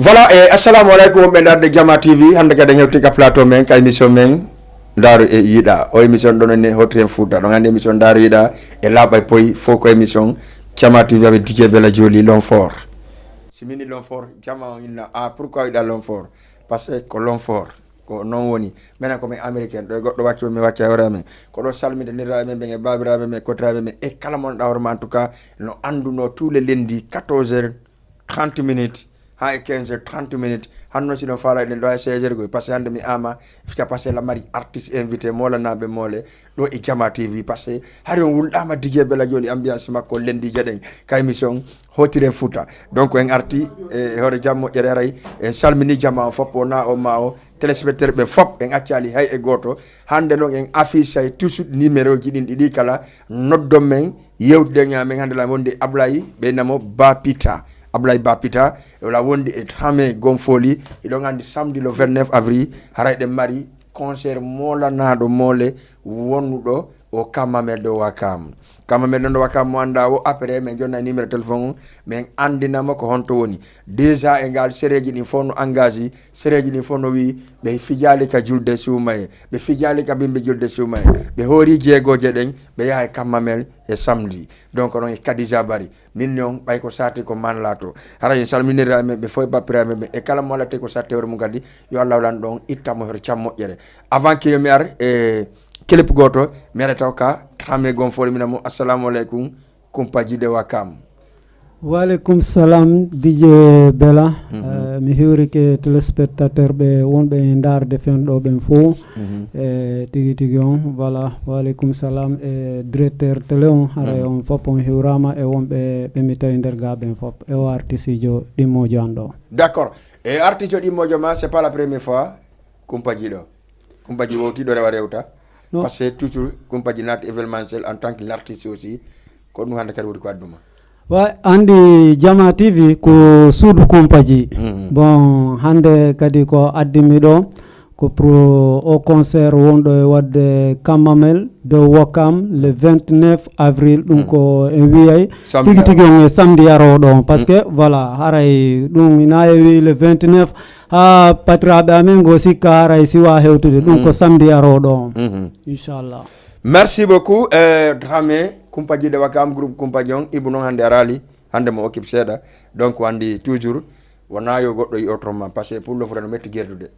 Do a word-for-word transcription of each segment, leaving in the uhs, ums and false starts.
Voilà, e assalamu aleykum wonɓe ndaarde Jama T V. Hannde kadi en hewti ka plateau men, ka émission men Ndaaru e Yiɗa. O émission ɗon ne hotri en Fuuta. Ɗon anndi émission Ndaaru Yiɗa e laaɓa e poy fof ko émission Jama T V avec D J Bella Joli Longfort. Si mini Longfort, Jama on inna, ah, pourquoi yiɗa Longfort? Parce que ko Longfort. Ko noon woni. Minen ko men américain, ɗo e goɗɗo wacci on, mi wacca e hoore amen. Ko ɗo salminde niraaɓe men ɓen e baabiraaɓe men e kotiraaɓe men e kala mo ɗawroma, en tout cas, no annduno tous les lundis quatorze heures trente minutes, haa e quinze heures trente minutes. Hanno si no faala eɗen ɗo hay seize heures goy, parce que hannde mi ama, fica parce que la mari artiste invité, moolanaaɓe moole, ɗo e Jama T V, parce que hari on wulɗaama D J Bella Joli ambiance makko lundi jaɗen, ka émission Hotiren Fuuta. Donc, en arti e hoore jam moƴƴere, haray en salmini jama on fof, o na o ma o, téléspectateur ɓe fof, en accali hay e gooto. Hannde noon en affiche toujours numéro ji ɗin ɗiɗi kala, noddon men, yewtiden e amen. Hannde la wondi Ablaye ɓe namo Ba Pita. Ablaye Ba Pita, wala wondi e Trame Gonfoli, iɗon anndi samedi le vingt-neuf avril, haray ɗen mari concert moolanaaɗo moole wonnuɗo o Kamamel de Wakam. Kamamel ɗon de Wakam mo annda o, après men jonna numéro téléphone on, men anndina mo ko honto woni. Déjà e ngal sereji ɗin fof no engagé, sereji ɗin fof no wi ɓe fijaali ka julde suumaye, ɓe fijaali ka bimbi julde suumaye, ɓe hoori jeegoje ɗen, ɓe yaha e Kamamel e samedi. Donc non e Kadija Bari. Min non ɓay ko sati ko man laato. Hara en salminira men ɓe fof e bappira men ɓe e kala mo alate ko satti hoore mum kadi, yo Allah lan ɗon itta mo hoto cam moƴƴere. Avant que yo mi ar e clip gooto, mi ara taw ka Trame Gonfoli, mina mo, assalamu aleykum, Kumpaji de Wakam. Waleykum salam, D J Bella. Mhm. Eh, mi hiwrike téléspectateur ɓe wonɓe e ndaarde fen ɗo ɓen fof. Mhm. Eh, tigi tigi on, voilà. Waleykum salam e directeur télé on, haray Mhm. on fof on hiwrama e wonɓe ɓe mi tawi nder ga ɓen fof. E o artiste jo ɗimmojo an ɗo. D'accord. E artiste jo ɗimmojo ma, c'est pas la première fois, Kumpaji ɗo. Kumpaji wowti ɗo rewa rewta. Non. Parce que toujours Kumpaji naati événementiel en tant que l'artiste aussi. Ko ɗum hannde kadi woni ko adduma. Wa andi Jama T V ko suudu Kumpaji. Mhm. Bon, hannde kadi ko addimi ɗo ko pour o concert wonɗo e wadde Kamamel de Wakam le vingt-neuf avril. Ɗum Mhm. ko en wiyay Samedi tigi tigi on e samedi arowo ɗo on. Parce que voilà, haray ɗum ina e wi le vingt-neuf, ha patiraaɓe amen go sikka haray siwa hewtude. Ɗum ko Mhm. samedi arowo ɗo on. Mhm. Inchallah. Merci beaucoup, euh, Dramé, Kumpaji de Wakam, groupe Kumpaji on, Ibou non hannde araali, hannde mo occupe seeɗa. Donc, wandi toujours, wona yo goɗɗo yi autrement, parce que pour le frère no metti gerdude.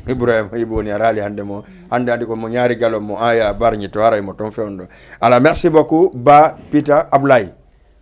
Ibrahima Ibou woni araali hannde mo, hannde andi ko mo ñaari galo mo aya barñi to haray mo ton fewndo. Ala, merci beaucoup, Ba Pita Ablaye.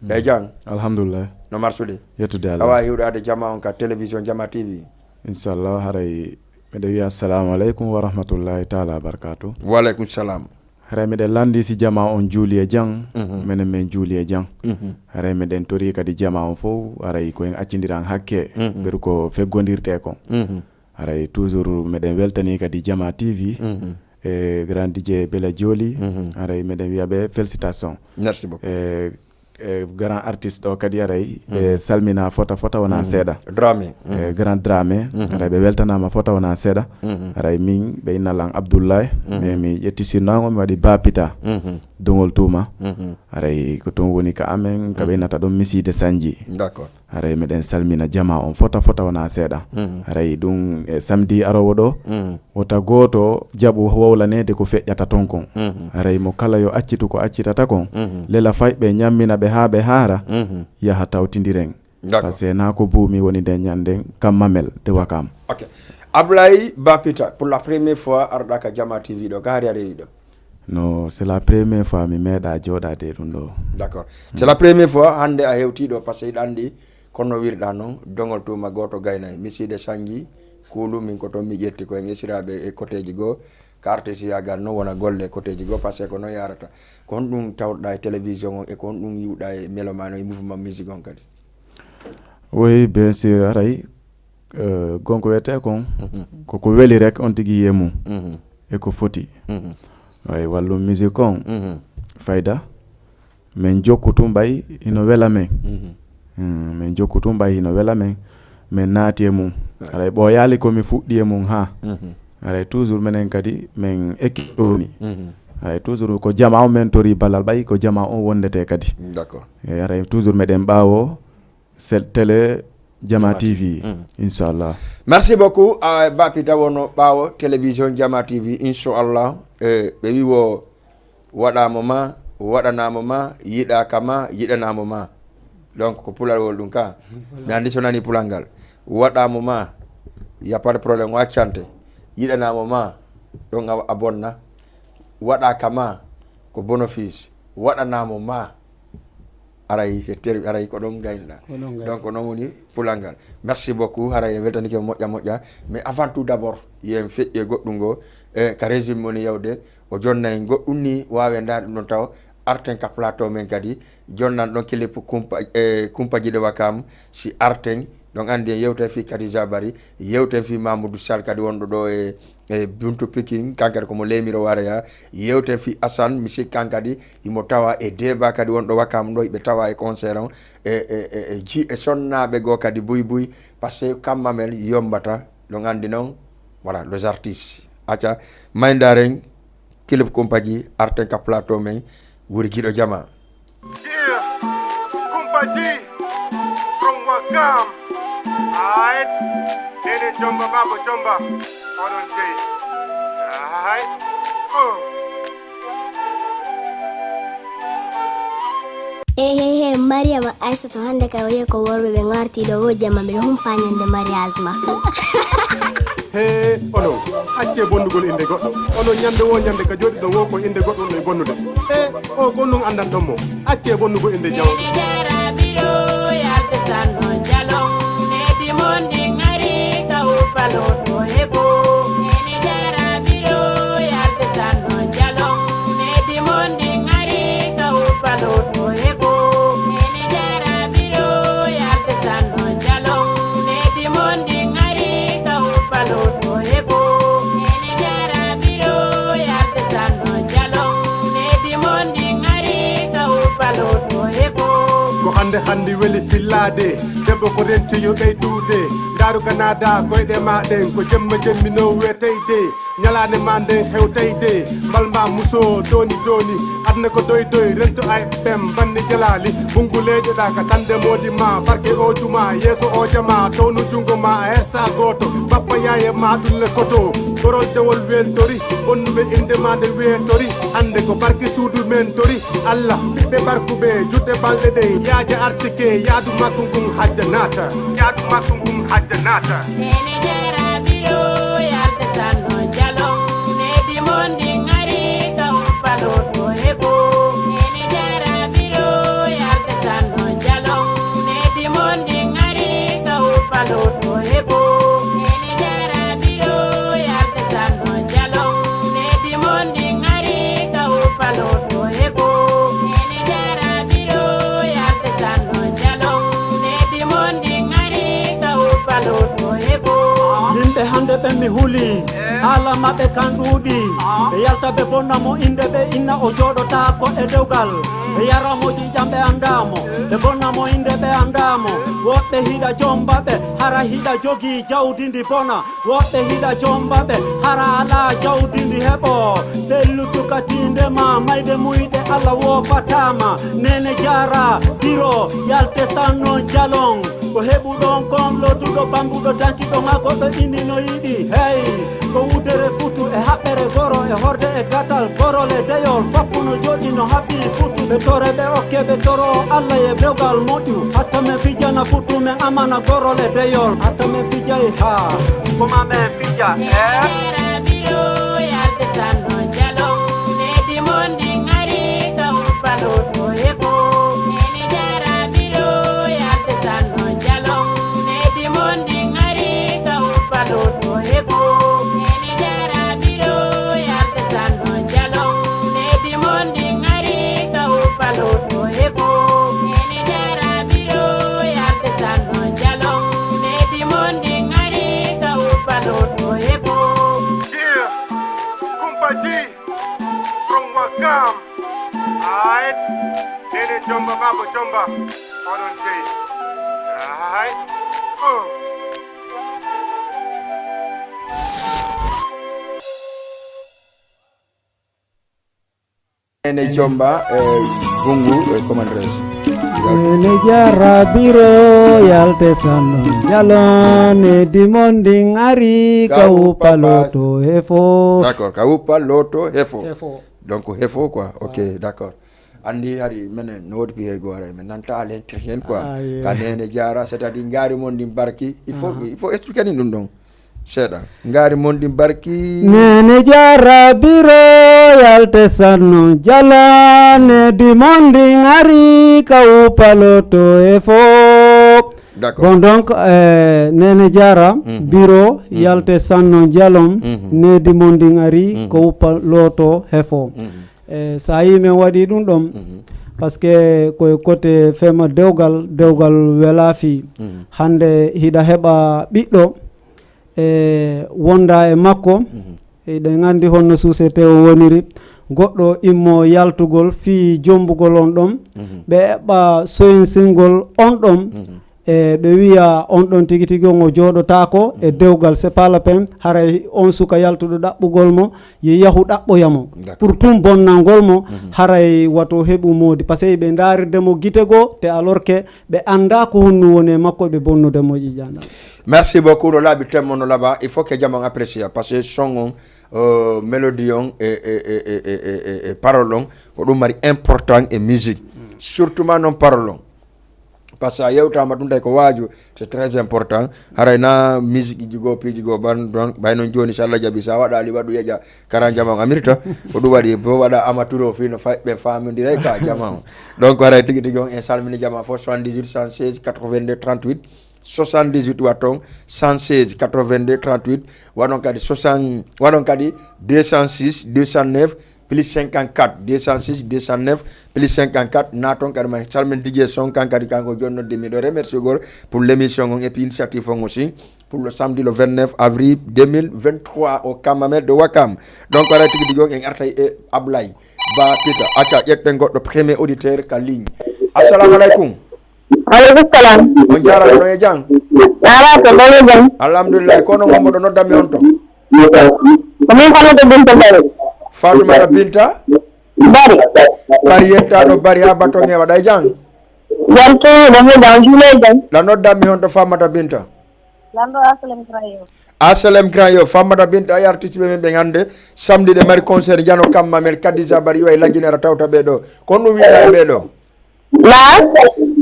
Ɗe jang? Alhamdulillah. No marsude? Yettude Allah. Awa hiwɗade jama on ka télévision Jama T V. Inchallah, haray miɗo wiya assalamu aleykum wa rahmatullahi taala wa barakatuh. Wa aleykum salam. Haray miɗen lanndi si jama on juuli e jam, Mhm. menen men juuli e jam. Mhm. Haray miɗen tori kadi jama on fof, haray ko en accindiran hakke, Mhm. ɓeru ko feggondirte kon. Mhm. Haray toujours miɗen weltani kadi Jama T V, Mhm. e grand D J Bella Joli, Mhm. haray miɗen wiya ɓe félicitation. Merci beaucoup. E, e grand artiste ɗo kadi haray, ɓe Mhm. salmina fota fota wona Mhm. seeɗa. Dramé. E, Mhm. grand Dramé, Mhm. haray ɓe weltanama fota wona seeɗa. Mhm. Haray min ɓe inna lan Abdoulaye, Mhm. mais mi ƴetti surnom o, mi waɗi Ba Pita, Mhm. Dogol Tuuma. Mhm. Haray ko tun woni ka amen, ka ɓe Mhm. innata ɗum Miside Sanji. D'accord. Haray miɗen salmina jama on fota fota wona seeɗa. Mhm. Haray ɗum e samedi arowo ɗo, Mhm. wota gooto jaɓu wowlaneede ko feƴƴata ton kon. Mhm. Haray mo kala yo accitu ko accitata kon, Mhm. lela fay ɓe ñammina ɓe haa ɓe haara, Mhm. yaha tawtindiren. D'accord. Parce que na ko buumi woni nden ñanden Kamamel de Wakam. Ok. Ablaye Ba Pita, pour la première fois arɗa ka Jama T V ɗo, ka hari hari ɗo? No, c'est la première fois mi meeɗa jooɗaade e ɗum ɗo. D'accord. C'est la première fois hannde a hewtii ɗo, parce que hiɗa anndi kono wirɗa noon, dogol tuuma gooto gaynay. Miside Sanji, Kuulu, min ko toon mi ƴetti ko en esiraaɓe e koteeji goo, ka artiste yaagal noon wona golle e koteeji goo, parce que ko noon yaarata. Ko honɗum tawɗa e télévision on e ko honɗum yiwɗa e mélomane on e mouvement musique on kadi? Oui, bien sûr, haray, eh, gonko wiyetee kon, Mhm. ko ko weli rek on tigi yiye mum. Mhm. E ko foti. Mhm. Way, wallum musique on, Mhm. fayda. Min jokku tun ɓay hino wela men. Mhm. Hmm, min jokku tun ɓay hino wela men. Min naati e mum. Right. Haray ɓooyaali ko mi fuɗɗi e mum haa. Mhm. Haray toujours menen kadi min ekkipe ɗo woni. Mhm. Haray toujours ko jama on min tori ballal ɓay ko jama on wondete kadi. D'accord. E haray toujours meɗen ɓaawo sel-, télé Jama T V, inchallah. Merci beaucoup. Ah, Ba Pita wonno ɓaawo télévision Jama T V, inchallah. Eh, ɓe wi wo waɗamo ma, waɗanamo ma, yiɗaka ma, yiɗanamo ma. Donc, ko pulalwol ɗum ka. Mi andi so nani pulal ngal. Waɗamo ma, y a pas de problème, o accante. Yiɗanamo ma, ɗon a, a bonna. Waɗaka ma, ko bénéfice. Waɗanamo ma, aray, c'est terme, aray ko ɗon gaynoɗa. Ko ɗon gaynoɗa. Donc, noon woni pulal ngal. Merci beaucoup. Haray en weltanike moƴƴa moƴƴa. Mais avant tout d'abord, yen feƴƴe goɗɗum ngo, e ka régime woni yawde, o jonnay goɗɗum ni waawe ndaar ɗum ɗon taw. Arten ka plateau men kadi, jonnan ɗon clip kumpa, e kumpa jiɗe wakam, si arten, ɗon andi en yewten fi Khadija Bari, yewten fi Mamoudou Sall kadi wonɗo ɗo e, e Buntu Pikin, kan kadi ko mo leemiro wareya, yewten fi Assane, mi sikki kan kadi, imo tawa e débat kadi wonɗo wakam ɗo, iɓe tawa e concert on, e, e, e, e ji, e sonnaaɓe goo kadi buy buy, parce que kamma men yombata, ɗon andi noon, voilà, les artistes. Acca, may ndaaren, clip kumpaji, arten ka plateau men, wuri giɗo jama. Yeah, Kumpa G from Wakam. Aight, Nene Jomba, Baba Jomba. Oɗon jeyi. Aight. Uh. Hey, hey, hey, Mariama, Aissatou, hannde kay o yehi ko worɓe ɓe ngarti ɗo wo jamma mbiɗa humpa ñande mariage ma. He onon, accee bonnugol innde goɗɗo. Onon, ñande woo ñande ka jooɗiɗon woo ko innde goɗɗo wonno e bonnude. E o ko non anndanton mo. Accee bonnugol innde jawɗo. Ko hannde hannde weli fillaade. Debbo ko renti yo ɓeydude. Ndaaru ka naada koyɗe ma ɗen. Ko jemma jemmi no weteyde. Ñalaande ma nden hewteyde. Mbal ma muso doni doni. Aduna ko doy doy rento ay ɓem banni jalaali. Bungu leyɗoɗa ka tande moodi ma. Barke o juma yeeso o jama. Townu jungo ma a hersa gooto. Bappa yaaye ma ɗum le koto. Gorol dewol weltori. Bonnuɓe innde ma nde weetori. Hannde ko barke suudu men tori. Allah ɓiɓɓe barkuɓe juɗɗe balɗe ɗe yaaja arsike yaadu makko ngun hajja naata. Yaadu makko ngun hajja naata. Nene jara biro yalta sanno jalon. Nedi mondi ngari ka uppalo to efo. Nene jara biro yalta sanno jalon. Nedi mondi ngari ka uppalo to efo. Nene jara biro yalta sanno jalon. Nedi mondi ngari ka uppalo to efo. Nene jara biro yalta sanno jalon. Nedi mondi ngari ka uppalo to efo. Yimɓe hannde ɓen mi huli haala maɓɓe kan ɗuuɗi. Ɓe yalta ɓe bonna mo innde ɓe inna o jooɗotaako e dewgal. Ɓe yara mo ƴiiƴam ɓe anndaa mo. Ɓe bonna mo innde ɓe anndaa mo. Woɓɓe hiɗa jomba ɓe hara hiɗa jogii jawdi ndi bona. Woɓɓe hiɗa jomba ɓe hara alaa jawdi ndi heɓo. Pellutuka tiinde ma mayde muyɗe Allah woopataama. Nene jaara biro yalte sanno jalon. Ko heɓuɗon kon lootuɗo bambuɗo dankiɗo ma goɗɗo inni no yiɗi. Hey, ko wudere futu e haɓɓere goro e horde e gatal gorol e deyol foppu no jooɗi no haɓɓi futu ɓe tore ɓe okke ɓe toro Allah e dewgal moƴƴu hatta men fijana futu men amana gorol e deyol hatta men fijay ha koma men fija e Kumpa G from Wakam. Aight. Nene Jomba, Baba Jomba. Oɗon jeyi. Aight. Uh. Ene Jomba e Bungu e Commandres. Nene jara biro yalte sanno jalone dimonding ari ka upaloto hefo. D'accord, ka upaloto hefo. Hefo. Donc hefo quoi. Ok, d'accord. Andi hari menen no wodi pihe go hari men nanta à l'intérieur quoi. Ah, yeah. Ka nene jara, c'est-à-dire ngari mon din barki. Il faut, il faut expliquer ni dum donc. Seeɗa. Ngaari mon ɗin barki. Nene jara biro yalte sanno jalane di mon ɗin ari ka upaloto e fo. D'accord. Bon, donc, euh, nene jara biro yalte sanno jalon ne di mon ɗin ari ka upaloto e fo. Eh, so a yii men waɗi ɗum ɗon, parce que koye côté fema dewgal, dewgal wela fii. Hannde hiɗa heɓa ɓiɗɗo, e wonda e makko, eɗen anndi honno société o woniri. Goɗɗo immo yaltugol fii jombugol on ɗon, ɓe eɓɓa soyinsingol on ɗon, e ɓe wiya on ɗon tigi tigi on o jooɗotaako e dewgal, c'est pas la peine. Haray on suka yaltuɗo ɗaɓɓugol mo, yo yahu ɗaɓɓoya mo. D'accord. Pour tun bonnangol mo, haray wato heɓu moodi. Parce que ɓe ndaarirde mo gite goo, te alors que ɓe anndaa ko honno woni e makko, ɓe bonnude mo ƴiƴaanɗam. Merci beaucoup, no laaɓi, temmo no laaɓa. Il faut que jama on apprécie, parce que son on, euh, mélodie on e, e, e parole on, ko ɗum mari important e musique. Surtout ma noon parole on. Parce que a yewtama ɗum tawi ko waaju, c'est très important. Haray na musique ji goo, piiji goo, ban, ban, ɓay noon jooni, so Allah jaɓi, so a waɗaali waɗu yeƴa, karan jama on amirta. Ko ɗum waɗi, bo waɗa amateur o fii no fay, ɓe famindiray ka jama on. Donc, haray tigi tigi on, en salmini jama fof, soixante-dix-huit, cent seize, quatre-vingt-deux, trente-huit, soixante-dix-huit watton, cent seize, quatre-vingt-deux, trente-huit, waɗon kadi soixante, waɗon kadi deux cent six, deux cent neuf, plus cinquante-quatre, deux cent six, deux cent neuf, plus cinquante-quatre, naaton kadi ma salmin D J Son, kan kadi kanko jonnodde miɗo remercier gol pour l'émission on et puis initiative on aussi pour le samedi le vingt-neuf avril deux mille vingt-trois au Camp Mamelles de Ouakam. Donc, haray tigi tigi on en artay e Ablaye Ba Pita. Acca, ƴetten goɗɗo premier auditeur ka ligne. Assalamu alaikum. Alaikum salam. On jaaraama, no e jam? Ala ko ɗon e jam. Alhamdulillah, kono on mo ɗo noddanmi on to? Ko min Fatumata Binta Bari. Fatumata Binta? Bari. Bari, yettaaɗo Bari haa Batonge, waɗa e jam? Jam tigi, ɗo mi ɗo juule e jam. Ɗa noddanmi on to Fatumata Binta? Lanɗo Asalem Grand Yoff. Asalem Grand Yoff, Fatumata Binta, a artiste ɓe men ɓen hannde, samedi ɗe mari concert, jano kamma men Kadija Bari, yo e lajjinara tawta ɓe ɗo. Kono ɗum wiɗa e ɓe ɗo? Naam.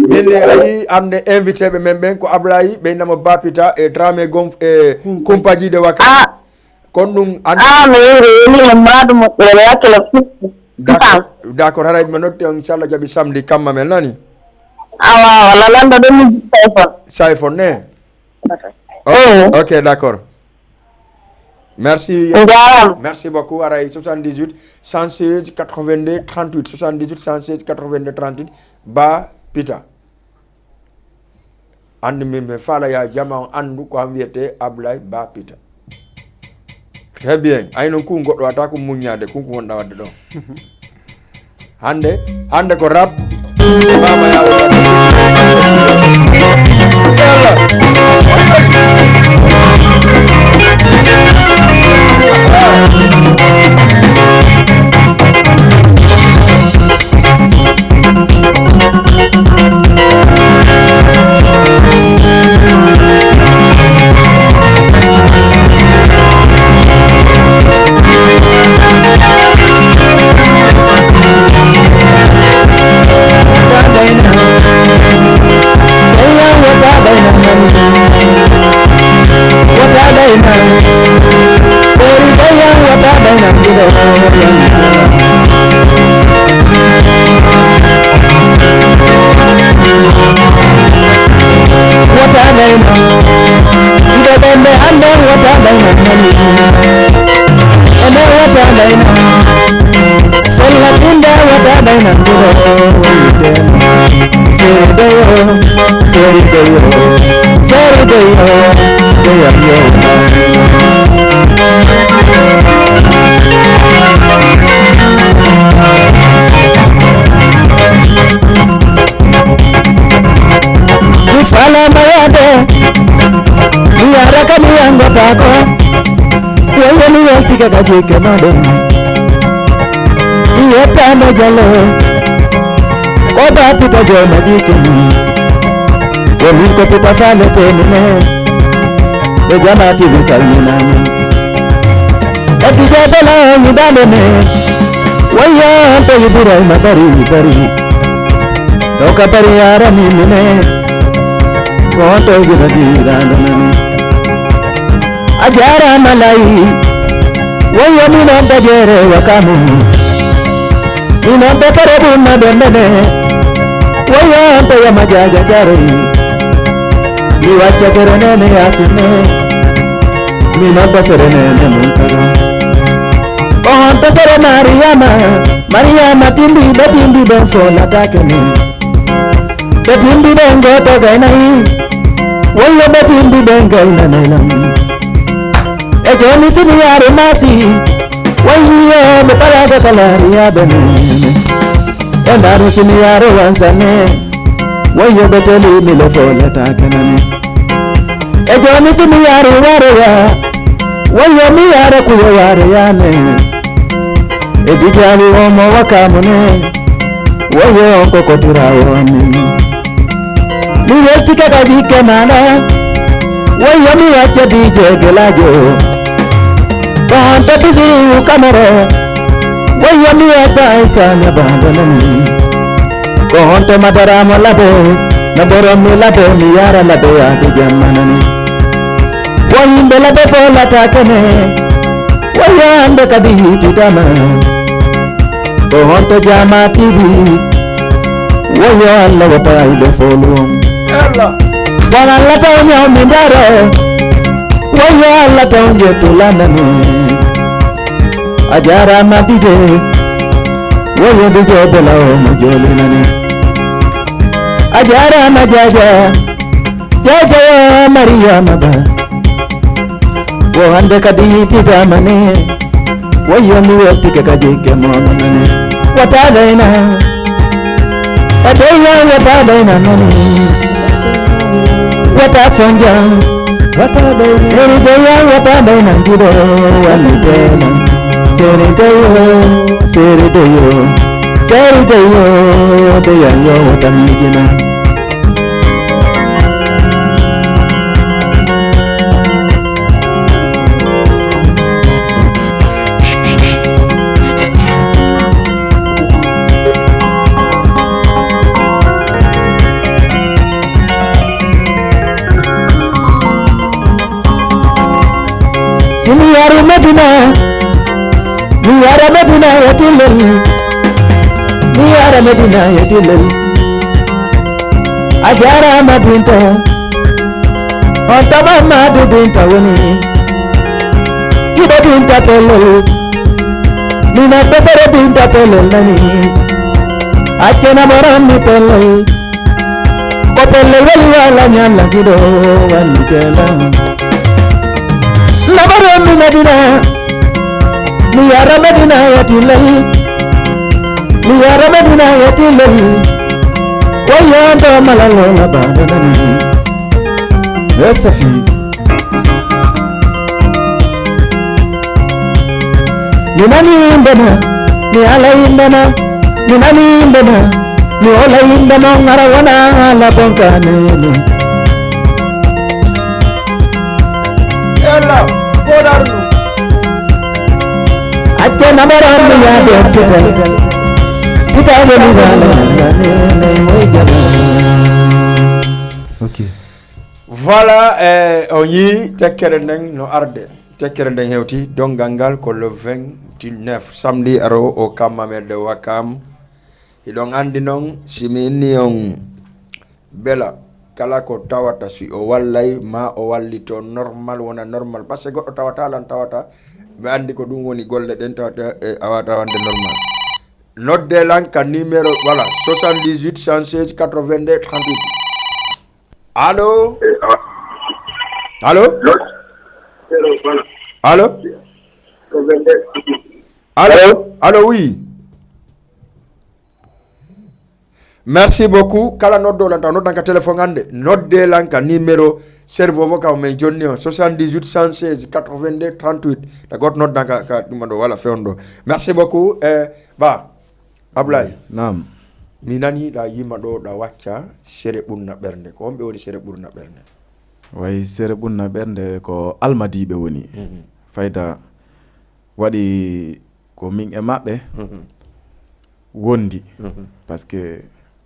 Min ne a yii hannde invité ɓe men ɓen ko Ablaye, ɓe innamo Bapita e Dramé Gonf e Kumpaji de Waka. Ah. Kon ɗum an- Ah, mi yii, mi yii, mi maadu mo, o wakkilo. D'accord, d'accord, haray mi notti on, inchallah, jaɓi samedi kamma men nani. Awa, wala landa ɗum mi Sayfon. Sayfon ne? Oh, ok, d'accord. Merci. Njaaraama. Merci beaucoup. Haray soixante-dix-huit, cent seize, quatre-vingt-deux, trente-huit, soixante-dix-huit, cent seize, quatre-vingt-deux, trente-huit, Ba Pita. Anndi min mi faala ya jama on anndu ko am wiyete Ablaye Ba Pita. Très bien. Ay noon kun goɗɗo wata ko muññaade kun ko wonɗa waɗde ɗon. Hannde, hannde ko rap. Mama ya Allah. Wota dayna, ido bende ande wota dayna nani. Ande wota dayna, sella tinde wota dayna ndudo. Seri deyo, seri deyo, seri deyo, deyo yo. Mi fala mayade, mi yara ka mi yangata ko. Wayo mi welti ka ka jike mado. Mi yetta mo jalo. Ko ba pita joma jikini. Ko min ko pita fale tenine. Be jama T V salminama. Ati jabela ni dane ne. Waya to Ibrahim bari bari. To ka bari ara ni mine. Ko to jira jira na. A jaaraama layi. Woyo minon ɓe jeere wakamu. Minon ɓe sere ɗum na ɓe mene. Woyo on to yama jaaja jaroyi. Mi wacca sere nene yasine. Minon ɓe sere nene mun kala. On to sere Mariyama. Mariyama timbi ɓe timbi ɓen fo latake ni. Ɓe timbi ɓen goto gaynayi. Woyo ɓe timbi ɓen gaynanay lam. E joni siniyaare masi. Wayiyo ɓe ɓalaga kalariya ɓe mene. E ndaru siniyaare wansane. Wayo ɓe teli mi le fo le ta kenani. E joni siniyaare wareya. Wayo mi yare kuye wareya ne. E dijali omo wakamune. Wayo on ko kotira o amin. Mi welti kaka jikke mana. Wayo mi wacce D J Gelajo. Ko on to bisi u kamaro. Wayo mi wacce Aisha na baba nani. Ko on to madaramo labo. Na borom mi labo mi yara labo ya de jamanani. Wo yimɓe labo fo lata kene. Wayo ande kadi yitidama. Ko honto jama T V. Woyo Allah wata ayɓe folum. Bon Allah taw ñaw mi ndaro. Woyo Allah taw njettu lanani. A jarama D J. Woyo D J bela o mo jolinani. A jarama jaja. Jaja ya Mariama ba. Wo hande kadi yitidama ne. Woyo mi wettike ka jikke mono nani. Wata dayna. Adeya wata dayna nani. Wata sonja. Wata dayna. Seri deya wata dayna ngido wali dena. Seri deyo, seri deyo, seri deyo, deya yo wata mijina. Si mi yaaru Medina, mi yaara Medina e Tilel, mi yaara Medina e Tilel. A jaaraama Binta, on tama Maadu Binta woni, giɗo Binta Pellel, mi na ɓesere Binta Pellel nani, accana moran mi Pellel. Ko pelle weli wala ñalla giɗo wallitela. Labaron mi Medina, mi yara Medina yati lel. Mi yara Medina yati lel. Wayando malalo la banda nani. Esafi. Mi nani mbena, mi ala mbena, mi nani mbena, mi ola mbena, ngara wana ala bonka nene. Ella, kodarnu. Acce namara mi ya de pita. Pita woni wala nene, moy jaba. Ok. Voilà, eh, on yii tekkere nden no arde. Tekkere nden hewti, donngal ngal ko le vingt-neuf, samedi arowo o, Camp Mamelles de Ouakam. Hiɗon anndi noon, si mi inni on Bella, kala ko tawata si o wallay, ma o wallito normal, wona normal. Par ce que goɗɗo tawata lan tawata, ɓe anndi ko ɗum woni golle ɗen tawata, eh, a wata wonde normal. Nodde lan ka numéro, voilà, soixante-dix-huit, cent seize, quatre-vingt-deux, trente-huit. Allo? Eh, ah. Allo? Allo? Allo? Allo? Allo, oui. Merci beaucoup. Kala noddo lan taw noddan ka téléphone ande. Nodde lan ka numéro servo vocal men jonni on, soixante-dix-huit, cent seize, quatre-vingt-deux, trente-huit. D'accord, noddan ka, ka ɗum ɗo, wala fewndo. Merci beaucoup. Eh, ba. Ablaye. Naam. Mi nanii ɗa yima ɗo, ɗa wacca sere ɓurna ɓernde. Ko honɓe woni sere ɓurna ɓernde? Way, sere ɓurna ɓernde ko almadiiɓe woni. Mhm. Fayda waɗi ko min e maɓɓe Mhm. wondi. Mhm. Parce que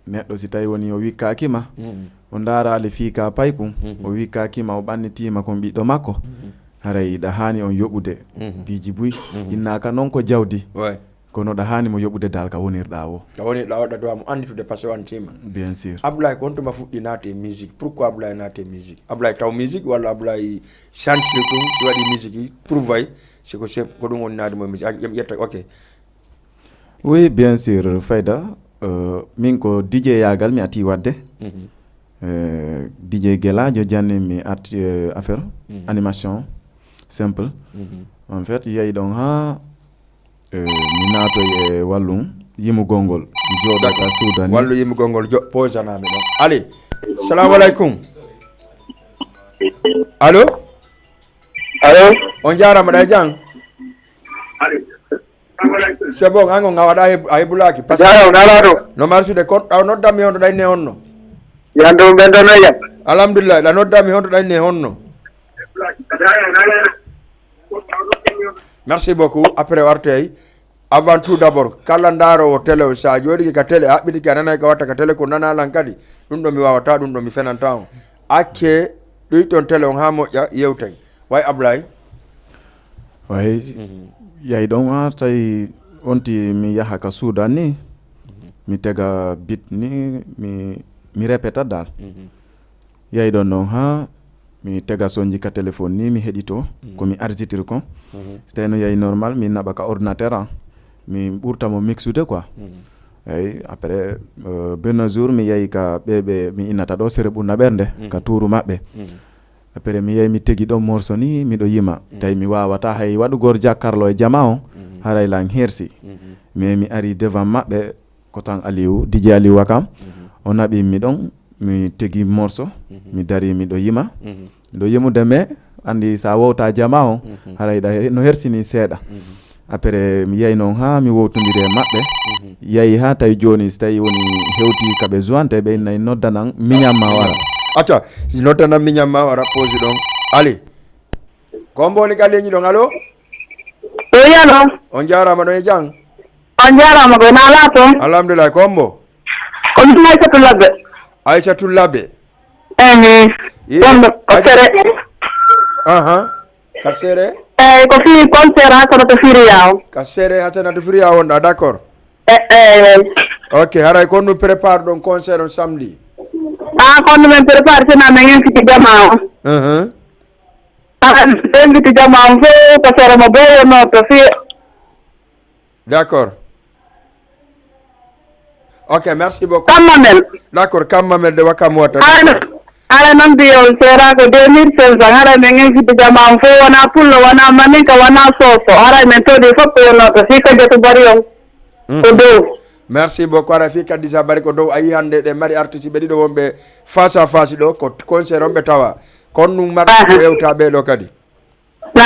neɗɗo si tawi woni o wikkaaki ma, Mhm. o ndaaraali fii ka paykum, Mhm. o wikkaaki ma, o ɓannitiima kon ɓiɗɗo makko. Mhm. Haray ɗa haani on yoɓude Mhm. piiji buy. Mhm. Innaaka noon ko jawdi. Way. Kono ɗa haani mo yoɓude dal ka wonirɗa wo. Ka wonirɗa wo, ɗa dowa mo anditude parce que o antima. Bien sûr. Ablaye, ko honto ma fuɗɗi naate musique? Pourquoi Ablaye naate musique? Ablaye taw musique walla Ablaye sentir ɗum, si waɗi musique, prouve ay, si ko se-, ko ɗum woni naade mo musique. A ƴem ƴetta, ok. Oui, bien sûr, Fayda. Euh, min ko D J yaagal mi ati wadde. Mhm. Euh, D J Gelaajo janni mi art, euh, affaire Mhm. animation simple. Mhm. En fait, yehi ɗon ha, euh, mi naatoy e wallum yimugol ngol. Mi jooɗo D'accord. ka suudani. Wallu yimugol ngol jo-, posanami ɗon. Allez. Salamu alaikum. Allô? Allô? On jaarama ɗa e jam? C'est bon, an on a waɗa a heb-, a hebulaaki. Parce que Jaaraama, alaa ɗo. No marsude kon, ɗa noddammi honto ɗa inni e honno? Yande on ɓen ɗon e jam. Alhamdulillah, ɗa noddammi honto ɗa inni e honno? Merci beaucoup. Après o artoyay. Avant tout d'abord, kala ndaaroowo télé o, sa jooɗike ka télé, a haɓɓitike a nanay ka watta ka télé, ko nana lan kadi. Ɗum ɗo mi waawata, ɗum ɗo mi fenanta on. Acce ɗuyton télé on haa moƴƴa, yewten. Way Ablaye? Way, Mhm. Yahi ɗon ha tawi onti mi yaha ka suudan ni, Mhm. mi tega bit ni, mi, mi répéta dal. Mhm. Yahi ɗon ɗon ha mi tega sonji ka téléphone ni, mi heɗito, Mhm. ko mi arjitiri kon. Mhm. Si tawi no yahi normal, mi naɓa ka ordinateur an, mi ɓurta mo mixude quoi. Mhm. Eyi, après, euh, benn jour mi yahi ka ɓe, ɓe mi innata ɗo sere ɓurna ɓernde, Mhm. ka tuuru maɓɓe. Mhm. Après mi yahi mi tegi ɗon morceau ni, miɗo yima. Mhm. Tawi mi waawata hay waɗugol jakkarlo e jama on, Mhm. haray lan hersi. Mhm. Mais mi ari devant maɓɓe, ko tan Aliou, D J Aliou Wakam. Mhm. O naɓi mi ɗon, mi tegi morceau, Mhm. mi dari miɗo yima. Mhm. Miɗo yimude, mais andi sa wowta jama on, Mhm. haray ɗa he-, no hersini seeɗa. Mhm. Après mi yahi noon haa mi wowtondiri e maɓɓe. Mhm. Yahi haa tawi jooni si tawi woni hewti ka ɓe jointe, ɓe inna noddanan miñam ma wara. Acca, noddanan miñam ma wara, pause ɗon. Ali. Ko hombo woni ka ligne ɗon? Allo? Eyi, allo. On jaaraama ɗon e jam? On jaaraama, ko na laato? Alhamdulillah, ko hombo? Ko min Aysatu Labbe. Aysatu Labbe. Ehe. Ye-, wonɗo ko Aysatu. Sere. Aha. Ka sere? Eyi, ko fii concert Hasanatu Firiya o. Ka sere Hasanatu Firiya wonɗa, d'accord. E, eyi, eyi. Ok, haray ko honno prépare ɗon concert on samedi? Ah, ko honno min prépare, sina min invite jama o. Mhm. Ah, min invite jama on fof, ko sere mo Beyo no to fii. D'accord. Ok, merci beaucoup. Kamma men. D'accord, kamma men de wakam wata. Ala, ala noon mbiyon seera ko deux mille cinq cents, haray men invite jama on fof, wona pullo, wona maninka, wona soso, haray men toɗi fof ko wonno to fii ko jetu bari on. Mhm. Ko dow. Merci beaucoup. Ara fii kadi sa bari ko dow. A yii hannde ɗe mari artiste ɓe ɗiɗo wonɓe face à face ɗo, ko concert on ɓe tawa. Kon ɗum mari Aha. ko yewta ɓe ɗo kadi. Na.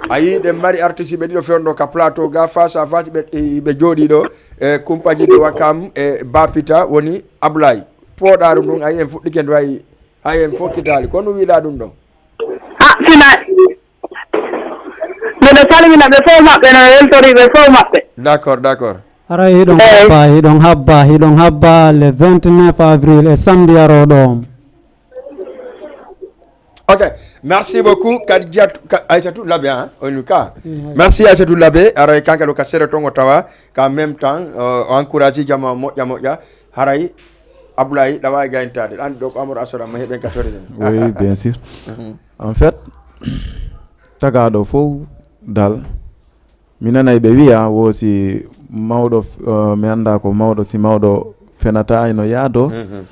A yii ɗe mari artiste ɓe ɗiɗo fewndo ka plateau ga face à face ɓe, ɓe jooɗi ɗo, e kumpaji ɗo wakam e Bapita woni Ablaye. Pooɗaaru ndun a yii en fuɗɗike ndu hay, hay en fokkitaali. Ko no wiɗa ɗum ɗon? Ah, sina. Mbeɗo salmina ɓe fof maɓɓe, no weltori ɓe fof maɓɓe. D'accord, d'accord. Haray hiɗon Eyi. habba, hiɗon habba, hiɗon habba le vingt-neuf avril e samedi arooɗo on. Ok, merci beaucoup, Khadijat, Ka-, Aïssatou Labé, hein, en tout cas. Mm, oui. Merci Aïssatou Labé, aray kanka ɗo ka sere ton o tawa, ka même temps, euh, o encourage jama moƴƴa moƴƴa, haray Abdoulaye ɗawa e gayntaade, an ɗo ko Amadou Assora ma heɓen ka sore ɗen. Oui, bien sûr. Mhm. En fait, tagaɗo fof dal, mi nanay ɓe wiya wo si mawɗo, eh, mi annda ko mawɗo, si mawɗo fenata eno yaado, Mhm.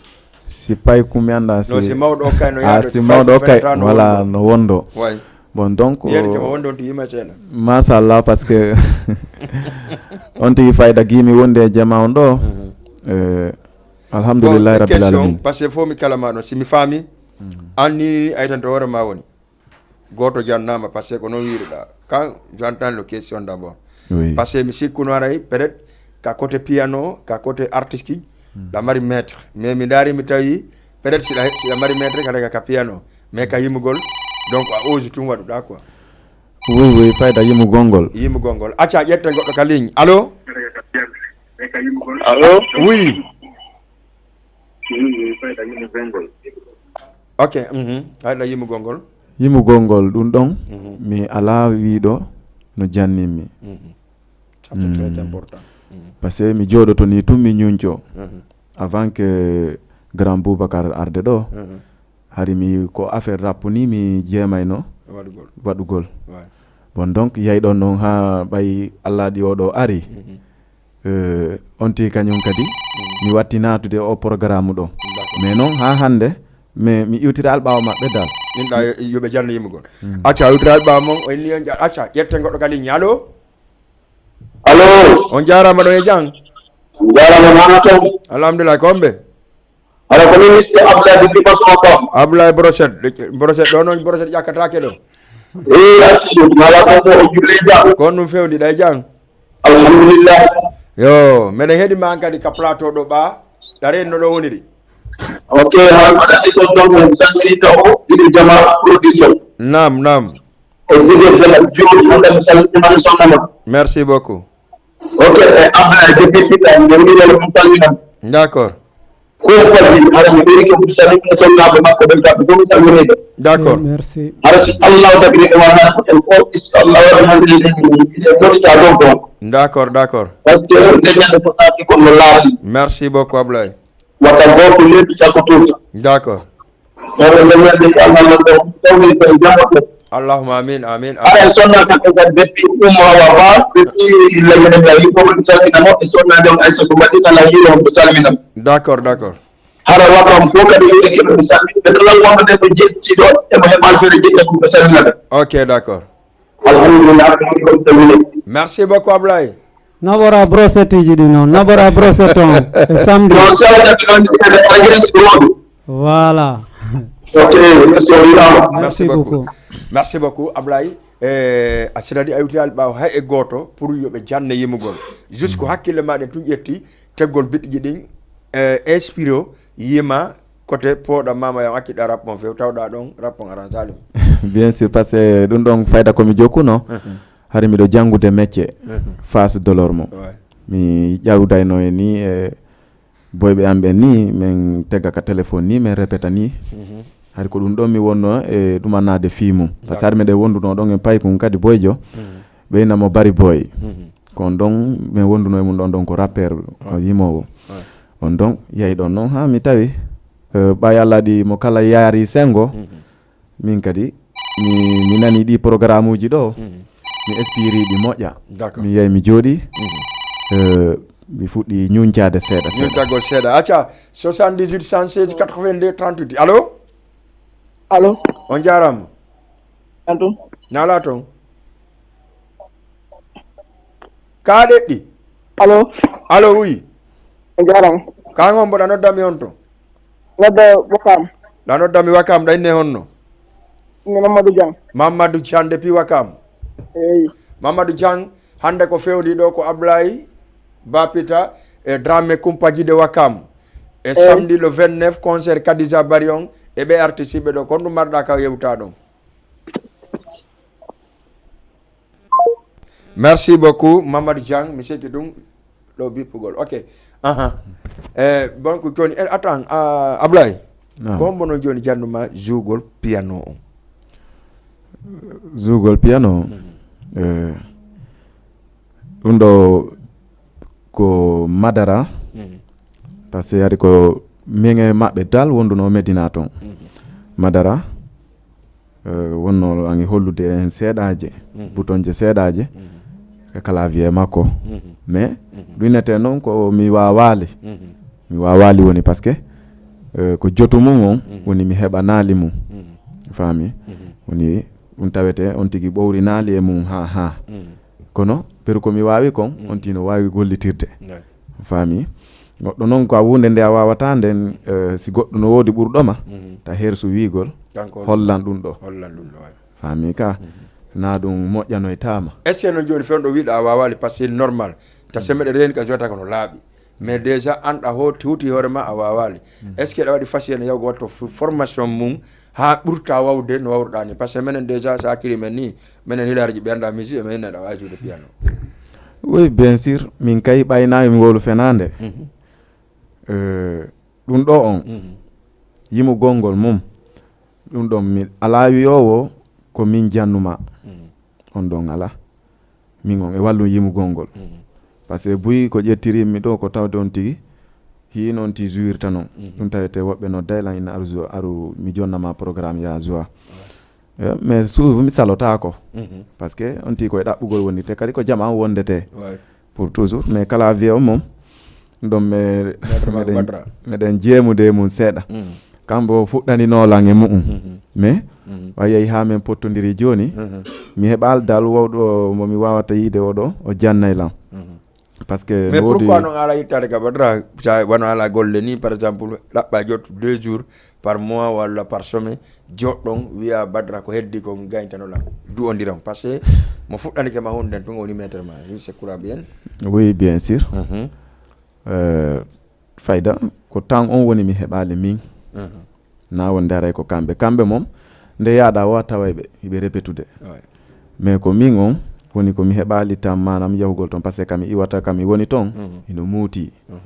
si payku mi annda si, No, si mawɗo okkay no ah, yaado, si si mawɗo payku okkay, fenata no wala wondo. no wondo. Way. Bon, donc, Yeru jama wondo on to yima seeɗa. Machallah, parce que on tigi fayda gimi wonde e jama on ɗo. Mhm. Eh, alhamdulillahi Bon, rabbil question, alamin. Parce que fof mi kala ma ɗon, si mi faami, Mhm. an ni aytan to hoore ma woni. Gooto jannaama, parce que ko noon wiiruɗaa. Kan, j'entends le question d'abord. Oui. Parce que mi sikkuno haray, peut-être, à côté piano, ka côté artistique, ɗa mari maître. Mais mi ndaari mi tawi, peut-être siɗa, siɗa mari maître kala ka, ka piano. Mais ka yimugol, donc a osi tun waɗuɗa quoi. Oui, oui, fayda yimugol ngol. Yimugol ngol. Acca ƴetten goɗɗo ka ligne. Allo? Allo? Oui. Ok, mhm. Hayɗa yimugol ngol. Yimugol ngol ɗum ɗon, mi alaa wiiɗo no jannimmi. Ça, c'est très important. Parce que mi jooɗoto ni tun mi ñunco. Avant que grand Boubacar arde ɗo, hari mi ko affaire rap ni mi jeemayno Waɗugol. Waɗugol. Ouais. Bon, donc yay ɗon noon haa ɓay Allah ɗi oɗo ari. Euh, on tigi kañum kadi mi watti naatude o programme ɗo. Mais noon haa hannde mi mi iwtira alɓaawo maɓɓe dal. Inɗa yoɓe janno yimugol. Acca iwtira alɓaawo mon o inni on ja- acca ƴetten goɗɗo kadi ñalo. Allo? On jarama ɗo e jang. Jarama nana toon. Alhamdulillah, ko homɓe? Ala ko ministre Abdoulaye Dipa Sow kam. Abdoulaye Brochette, Brochette ɗo noon Brochette ƴakkatake ɗo. E acci ɗum ala ko ko o julle jam. Ko on ɗum fewndi ɗa e jang. Alhamdulillah. Yo, meɗen heɗi ma kadi ka plateau ɗo ɓa. Ɗa renno ɗo woniri. Ok, haa mbaɗa ɗi ko ɗon en salmini taw ɗiɗi jama production. Nam, nam. E ɗiɗi jama jooɗi hannde mi salmini ma mi sonnama. Merci beaucoup. Ok, e Abdoulaye depuis Pita nde wiɗo mi salminam. D'accord. Ko fadi hara mi ɓeyri ko mi salmini sonnaaɓe makko ɓen kamɓe fof mi salminiɓe. D'accord. Merci. Hara si Allah tagiri ko wona ko en fof inchallah waɗi hannde eɗen ɗoɗita ɗon ɗon. D'accord, d'accord. Parce que nde ñande ko sati ko no laati. Merci beaucoup Ablaye. Wata gooto lebbi sakko tuuta. D'accord. Wata nde ñande ko Allah no ɗo tawni ko e jamma ɗo. Allahumma amin, amin, amin. Ara e sonna kamɓe kadi ɓe pi umma wa ba ɓe pi lagene nga yimɓe woni salmina mo e sonna ɗon ay soko mbaɗi kala yiro mo salmina. D'accord, d'accord. Hara wakam fof kadi wiide keɓe ɓe salmina ɓe kala wonɓe ɓe ko jetti ɗo emo heɓal fere jeɗɗa ko ɓe salmina ɓe. Ok, d'accord. Alhamdulillah ko salmina. Merci beaucoup Ablaye. Naɓora brosetteji ɗi noon, naɓora brosette on e samedi. Non sala jaɓi ɗon ene argres ko woni. Voilà. Ok, merci o wiɗama. Merci beaucoup. Merci beaucoup Ablaye. E a siradi a yewtiral ɓaawo hay e gooto pour yo ɓe janne yimugol. Juste ko hakkille maɗen tun ƴetti teggol biɗɗiji ɗin e inspiro yima côté pooɗa mama yo acciɗa rappon few tawɗa ɗon rappon aran salim. Bien sûr, parce que ɗum ɗon fayda ko mi jokkuno hari miɗo janngude métier face de l'ormo. Ouais. Mi ƴawdayno e ni e boyɓe am ɓen ni min tegga ka téléphone ni min répéta ni. Hari ko ɗum ɗon mi wonno e ɗumannaade fii mum. Parce que hari miɗen wonduno ɗon e paykun kadi boyjo ɓeyna mo bari boy. Kon ɗon min wonduno e mum ɗon ɗon ko rappeur ko yimoowo. On ɗon yahi ɗon noon haa mi tawi eh, ɓay Allah ɗi mo kala yaari sengo. Min kadi mi, mi nani ɗi programme uji ɗo mi espiri ɗi moƴƴa. D'accord. Mi yahi mi jooɗi eh, mi fuɗɗi ñuñcaade seeɗa seeɗa. Ñuñcagol seeɗa acca. Soixante-dix-huit cent seize quatre-vingt-deux trente-huit. Allo? Allo? On jarama. Antum? Nala toon. Ka ɗeɗɗi. Allo? Allo oui. On jarama. Ka ngon mboɗa noddami on to. Nodda Bokam. Ɗa noddami Wakam ɗa inne honno? Ni Mamadou Diang. Mamadou Diang depuis Wakam. Eyi. Mamadou Diang hannde ko fewndi ɗo ko Ablaye Bapita e Dramé Kumpaji de Wakam. E samedi le vingt-neuf concert Kadija Barion e ɓe artiste ɓe ɗo kon ɗum marɗa ka yewta ɗon. Merci beaucoup Mamadou Diang mi seki ɗum ɗo bippugol ok. Aha. E donc joni en atan Ablaye. Ko hombo noon joni jannuma jouegol piano on? Jouegol piano eh, ɗum ɗo ko Madara. Parce que ari ko min e maɓɓe dal wonduno Medina toon. Madara eh, wonno angi hollude en seeɗaje boutonje seeɗaje e clavier makko. Mais ɗum innete noon ko mi wawaali. Mi wawaali woni parce que eh, ko jotu mum on woni mi heɓanaali mum. Faami? Woni ɗum tawete on tigi ɓowrinaali e mum ha ha. Kono peru ko mi waawi kon on tino waawi gollitirde. Faami? Goɗɗo noon ko a wunde nde a waawata nden eh, si goɗɗo no woodi ɓurɗoma ta hersu wiigol hollan ɗum ɗo. Faami ka? Na ɗum moƴƴanoytaama. Est ce que no joni fewndo wiɗa a wawaali parce que normal. Ta se meɗen reeni ka jota kono laaɓi. Mais déjà an ɗa ho-, huti hoore ma a waawaali. Est-ce que ɗa waɗi fas yéene yawgo watto fu-, formation mum haa ɓurta wawde no wawruɗa ni? Parce que menen déjà sa kiri men ni, menen hilarji ɓe annda musique, e menen neɗɗa waawi jouer piano. Oui, bien sûr, min kay ɓaynaami ngolu fenaande. Mhm. Euh, ɗum ɗo on, Mhm. yimugol ngol mum, ɗum ɗon mi alaa wiyoowo ko min jannuma. Mhm. On ɗon alaa. Min on e wallum yimugol ngol. Mhm. Parce que buy ko ƴettiri mi ɗo ko tawde on tigi, hii noon ti jouirta noon. Mhm. Ɗum tawete woɓɓe no daylan ina aru zo-, aru mi jonna ma programme ya joie. Eh, mais suudu mi salotaako. Mhm. Parce que on tigi ko e ɗaɓɓugol woni te kadi ko jama on wondete. Ouais. Pour toujours, mais kala avion mum, ɗum me-, Maître Marc meɗen, Badra. Meɗen jeemude e mum seeɗa. Mm. Kambo fuɗɗanino lan e mu'um. Mhm. Mais, Mhm. o yehi haa men pottondiri jooni, Mhm. mi heɓaali dal wawɗo mo mi wawata yiide oɗo, o jannay lan. Mhm. Parce que Mais no woodi pourquoi non ala yittaade ka Badra, sa wano ala golle ni, par exemple, ɗaɓɓa jot deux jours, par mois walla par semaine, joɗɗon, wiya Badra ko heddi ko gañtanoɗa, du'ondiron. Parce que mo fuɗɗanike ma hunde nden tun woni maître ma, je sais quoi bien. Oui, bien sûr. Mhm. Euh, fayda, ko temps on woni mi heɓaali min. Mhm. Na wonde aray ko kamɓe. Kamɓe mom, nde yaaɗa o a taway ɓe, hiɓe repetude. Ouais. Mais ko min on, woni ko mi heɓaali temps manam yahugol ton, parce que kami iwata kami woni ton, Mhm. ino muuti. Mhm.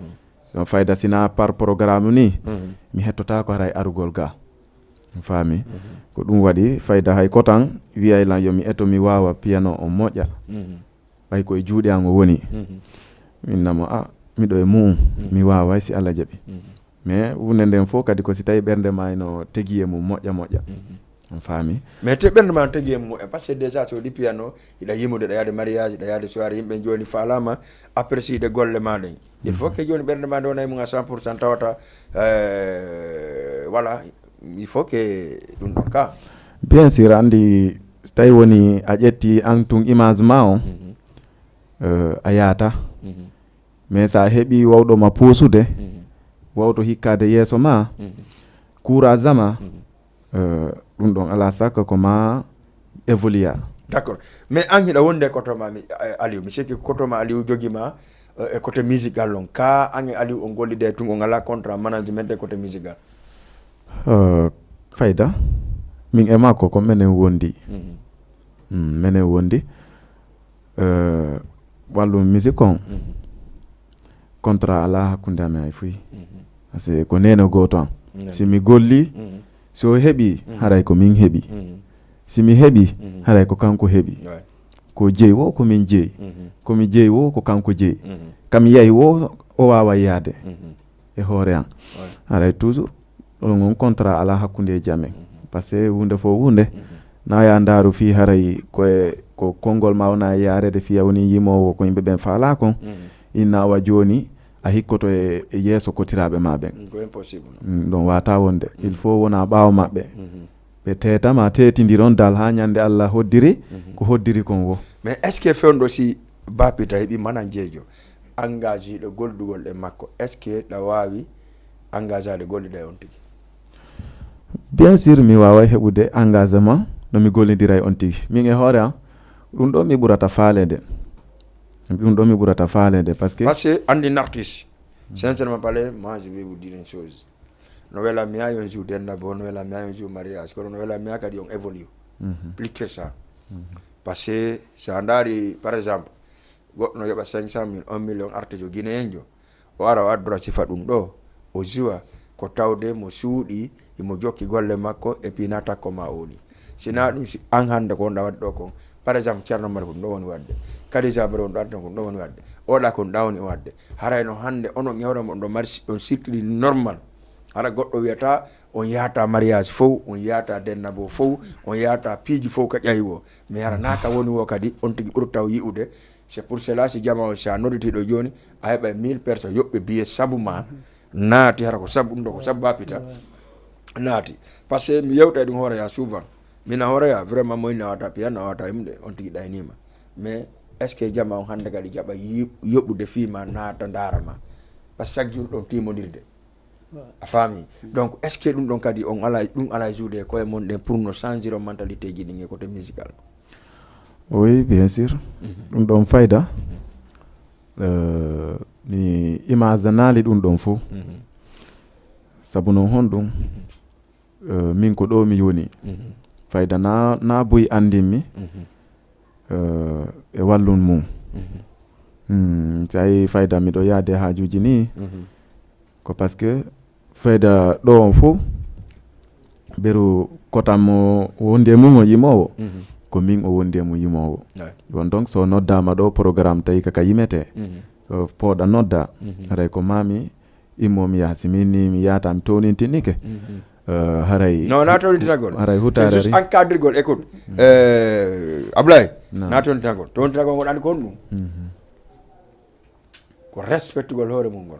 Ɗon fayda sina par programme ni, Mhm. mi hettotako haray arugol ga. Mi faami. Mhm. Ko ɗum waɗi fayda hay kotan wiyay lan yo mi eto mi waawa piano on moƴƴa. Mhm. Ɓay ko e juuɗe an o woni. Mhm. Min namo, "Ah, miɗo e mu'um, Mhm. mi waaway si Allah jaɓi." Mhm. Mais wunde nden fof kadi ko si tawi ɓernde ma ino tegi e mum moƴƴa moƴƴa. Mhm. On faami? Mais te ɓernde ma tegi e mum moƴƴa, parce que déjà so ɗi piano, hiɗa yimude, ɗa yaade mariage, ɗa yaade soirée, yimɓe jooni faalama apprécier golle ma ɗen. Il faut Mhm. que jooni ɓernde ma nde wona e mum à cent pour cent tawata, euh, voilà, il faut que ɗum ɗon ka. Bien sûr, andi so tawi woni a ƴetti an tun image ma on, Mhm. euh, a yaata. Mhm. Mais sa heɓi wawɗo ma puusude, Mhm. wawɗo hikkade yeeso ma, Mhm. courage ma, Mhm. euh, ɗum ɗon ala sakka ko ma évoluer. D'accord. Mais an hiɗa wonde koto ma mi, eh, Aliou. Mi sikki koto ma Aliou jogi ma, eh, e côté musical on. Ka an e Aliou on gollide tun on ala contrat management e côté musical. Euh, fayda, min e makko ko menen wondi. Mhm. Mm, menen wondi. Euh, wallu musique on, Mhm. contrat ala hakkunde amen hay fuy. Mhm. Parce que ko nene gooto an. Nene. Si mi golli, Mhm. si o heɓi, Mhm. haray ko min heɓi. Mhm. Si mi heɓi, Mhm. haray ko kanko heɓi. Ouais. Ko jeyi wo, ko min jeyi. Mhm. Ko mi jeyi wo, ko kanko jeyi. Mhm. Kam yahi wo, o waawa yaade. Mhm. E hoore an. Ouais. Haray toujours, ɗon on contrat ala hakkundeji amen. Mhm. Parce que hunde fof hunde, Mhm. na ya ndaaru fii haray ko e, ko konngol ma wona e yaarede fii a woni yimoowo ko yimɓe ɓen faalaa kon. Mhm. Inna awa jooni, a hikkoto e, e yeeso kotiraɓe ma ɓen. Mm, ko impossible. Mm, ɗon wata wonde. Mhm. Il faut wona ɓaawo maɓɓe. Mhm. Ɓe teetama, teetindiron dal haa ñande Allah hoddiri, Mhm. ko hoddiri kon wo. Mais est-ce que fewndo si Ba Pita heɓi manajeejo engagé ɗo goldugol e makko, est-ce que ɗa waawi engagade golliɗa e on tigi? Bien sûr, mi waaway heɓude engagement no mi gollidira e on tigi. Min e hoore am, ɗum ɗo mi ɓurata faaleede. Ɗum ɗo mi ɓurata faaleede, parce que Parce que andi artiste, sincèrement parler, moi, je vais vous dire une chose. No wela mi yahi on jour denna bo, no wela mi yahi on jour mariage, kono no wela mi yahi kadi on évolue. Mhm. Plus que ça. Mhm. Parce que si a ndaari, par exemple, goɗɗo no yoɓa cinq cent mille, un million, artijo guinéen jo, o ara o addora sifa ɗum ɗo, o joua, ko tawde mo suuɗi, himo jokki golle makko, et puis na takko ma o woni. Si na ɗum, si an hannde ko wonɗa waɗde ɗo kon, par exemple, Ceerno Mari ko ɗum ɗo woni waɗde, Kadija Bari wonɗo adde ko ɗum ɗo woni waɗde, oɗa ko ɗum ɗa woni waɗde, haray no hannde onon ewre mo ɗo mari si-, ɗon sirtiri normal. Hara goɗɗo wiyata on yahata mariage fof, on yahata dennabo fof, on yahata piiji fof ka ƴawi o. Mi hara na ka woni o kadi, on tigi ɓurta o yi'ude. C'est pour cela si jama o, si a nodditi ɗo jooni, a heɓa mille personnes yoɓɓe biye sabu ma naati, hara ko sabu ɗum ɗo, ko sabu Ba Pita naati. Parce que mi yewta e ɗum hoore ya souvent. Mina hoore ya vraiment mo inna wata piyan, a wata yimde, on tigi ɗaynima. Mais est-ce que jama on hannde kadi jaɓa yi-, yoɓude fii ma naata ndaara ma? Parce que chaque jour ɗon timodirde. A faami? Donc, est-ce que ɗum ɗon kadi on ala, ɗum ala joude e koye mon ɗen pour no changer on mentalité ji ɗin e côté musical? Oui, bien sûr. Mhm. Ɗum ɗon fayda. Mhm. Eh, mi imaginali ɗum ɗon fof. Sabu noon honɗum? Eh, min ko ɗo mi woni. Fayda na, na buy anndin mi. Eh, e wallun mum. Hmm, si a yi fayda miɗo yaade haajuuji ni, ko parce que fayda ɗo on fof, ɓeru kotam mo wondi e mum o yimoowo, ko min o wondi e mum yimoowo. Bon, donc, so noddaama ɗo programme tawi kaka yimete, ko pooɗa nodda, haray ko mami immo mi yaha. Si min ni mi yahata mi townintinike, eh, haray non, na townintinagol. Haray hutaare ari. Juste encadrigol, écoute. Eh, Ablaye, na townintinagol. Townintinagol ngol andi ko honɗum? Ko respectugol hoore mum ngol.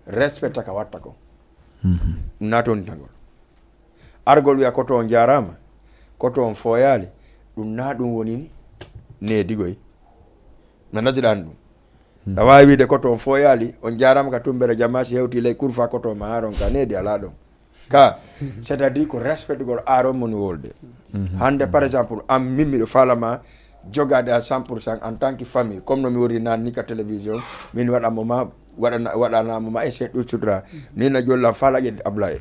Respecta ka watta ko. Ɗum na townintinagol. Argol wiya koto on jaaraama, koto on fooyaali, ɗum na ɗum woni needigoy. Mi najiɗaani ɗum. Aɗa waawi wiide koto on fooyaali, on jaaraama ka tumbere jama, si hewti ley kurfa koto ma haaron ka needi alaa ɗon. Ka, c'est-à-dire ko respectugol aaron moni wolde. Hannde, par exemple, am min miɗo faalama jogaade à cent pour cent en tant que famille, comme no mi wori naan ni ka télévision, min waɗamo ma, waɗana, waɗanamo ma, et c'est tout sutra. Min na jollam faala ƴetti Ablaye.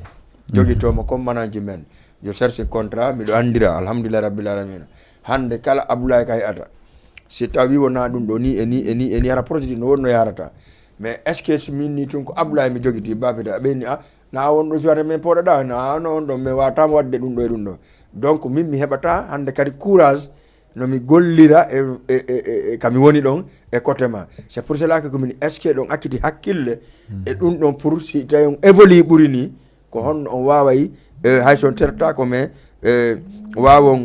Jogitomo comme management. Yo cherche contrat, miɗo anndira, alhamdulillah rabbil alamina. Hannde kala Ablaye ka heɓata. Si tawi wona ɗum ɗo ni e ni e ni e ni, hara projet no wonno yarata. Mais est-ce que si min ni tun ko Ablaye mi jogiti, bapita, ɓe ni, a, na won ɗo suwata min pooɗaɗa, na no on ɗon, mi watama wadde ɗum ɗo e ɗum ɗo. Donc min mi heɓata hannde kadi courage no mi gollira e, e, e, e, e ka mi woni ɗon e côté ma. C'est pour cela que ko min est-ce que ɗon acciti hakkille e ɗum ɗon pour si tawi on évolue ɓuri ni, ko honno on waaway, eh, hay so on tertaako, mais, eh, waawon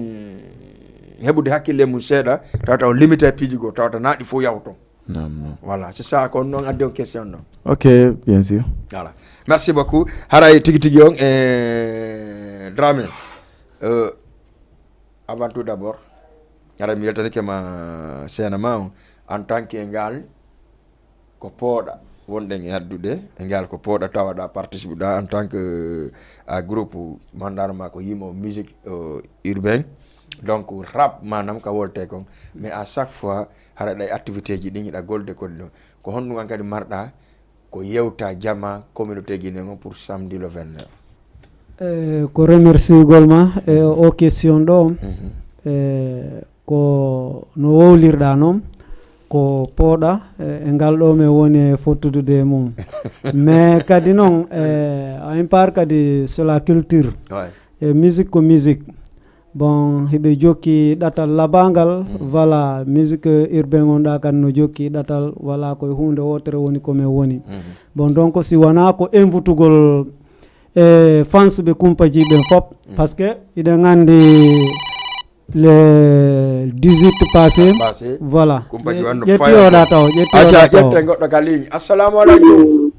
heɓude hakkille mum seeɗa, tawata on limité piiji goo, tawata na ɗi fof yahoto. Naam, naam. Voilà, c'est ça, ko noon addi on question noon. Ok, bien sûr. Voilà. Merci beaucoup. Haray tigi tigi on, eh, Dramé, eh, avant tout d'abord, haray mi weltanike ma seena ma on, en tant que ngal ko pooɗa wonɗen e addude e ngal, ko pooɗa tawaɗa participe ɗa en tant que, euh, à groupe mandaɗo ma ko yimo musique, euh, urbain. Donc rap manam ka wolte kon, mais à chaque fois hara ɗa e activité ji ɗin hiɗa golde koɗi ɗon. Ko honɗum an kadi marɗa ko yewta jama communauté guinéen on pour samedi le vingt-neuf? Eh, ko remerciegol ma e o question ɗo. Eh, ko no wowlirɗa noon, ko pooɗa, eh, e ngal ɗo men woni e fottudude e mum. Mais kadi noon, eh, en part kadi sur la culture. E musique ko musique. Bon, hiɓe jokki ɗatal labangal, voilà, musique urbain on ɗa kadi no jokki ɗatal, voilà, koye huunde wootere woni ko men woni. Bon, donc si wona ko invitugol e fans ɓe Kumpaji ɓen fop, parce que hiɗen anndi le dix-huit passé, voilà. Kumpaji wanno ƴetti oɗa taw, ƴetti oɗa taw. Ƴette goɗɗo ka ligne. Assalamu aleykum.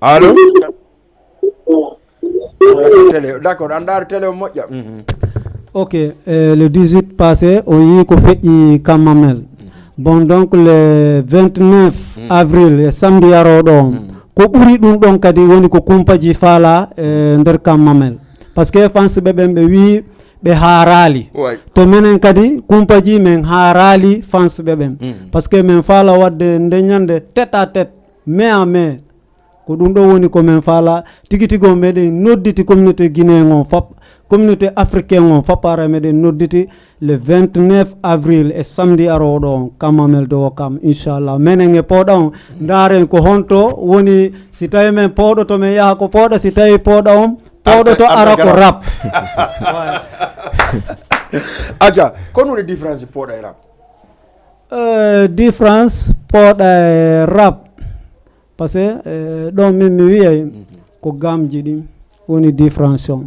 Allo? Télé, d'accord, an ndaari télé o moƴƴa. Ok, eh, le dix-huit passé, o yii ko feƴƴi Kammamel. Bon, donc le vingt-neuf avril, e samedi arooɗo on, ko ɓuri ɗum ɗon kadi woni ko Kumpaji faala e nder Kammamel. Parce que fans ɓe ɓen ɓe wii ɓe haaraali. To menen kadi Kumpaji men haaraali fans ɓe ɓen. Parce que men faala waɗde nde ñande tête à tête, main à main. Ko ɗum ɗo woni ko men faala tigi tigi on. Meɗen nodditi communauté guinéen on fop, communauté africain on fop, hara meɗen nodditi le vingt-neuf avril e samedi arooɗo on, Kammamel de Ouakam, inchallah. Menen e pooɗa on, ndaaren ko honto woni, si tawi men pooɗoto, men yaha ko pooɗa, si tawi pooɗa on pooɗoto, ara ko rap. Aja, ko ɗum woni différence pooɗa e rap? Euh, différence pooɗa e rap. Parce que, eh, ɗon min mi wiyay ko gamji ɗin woni différence on.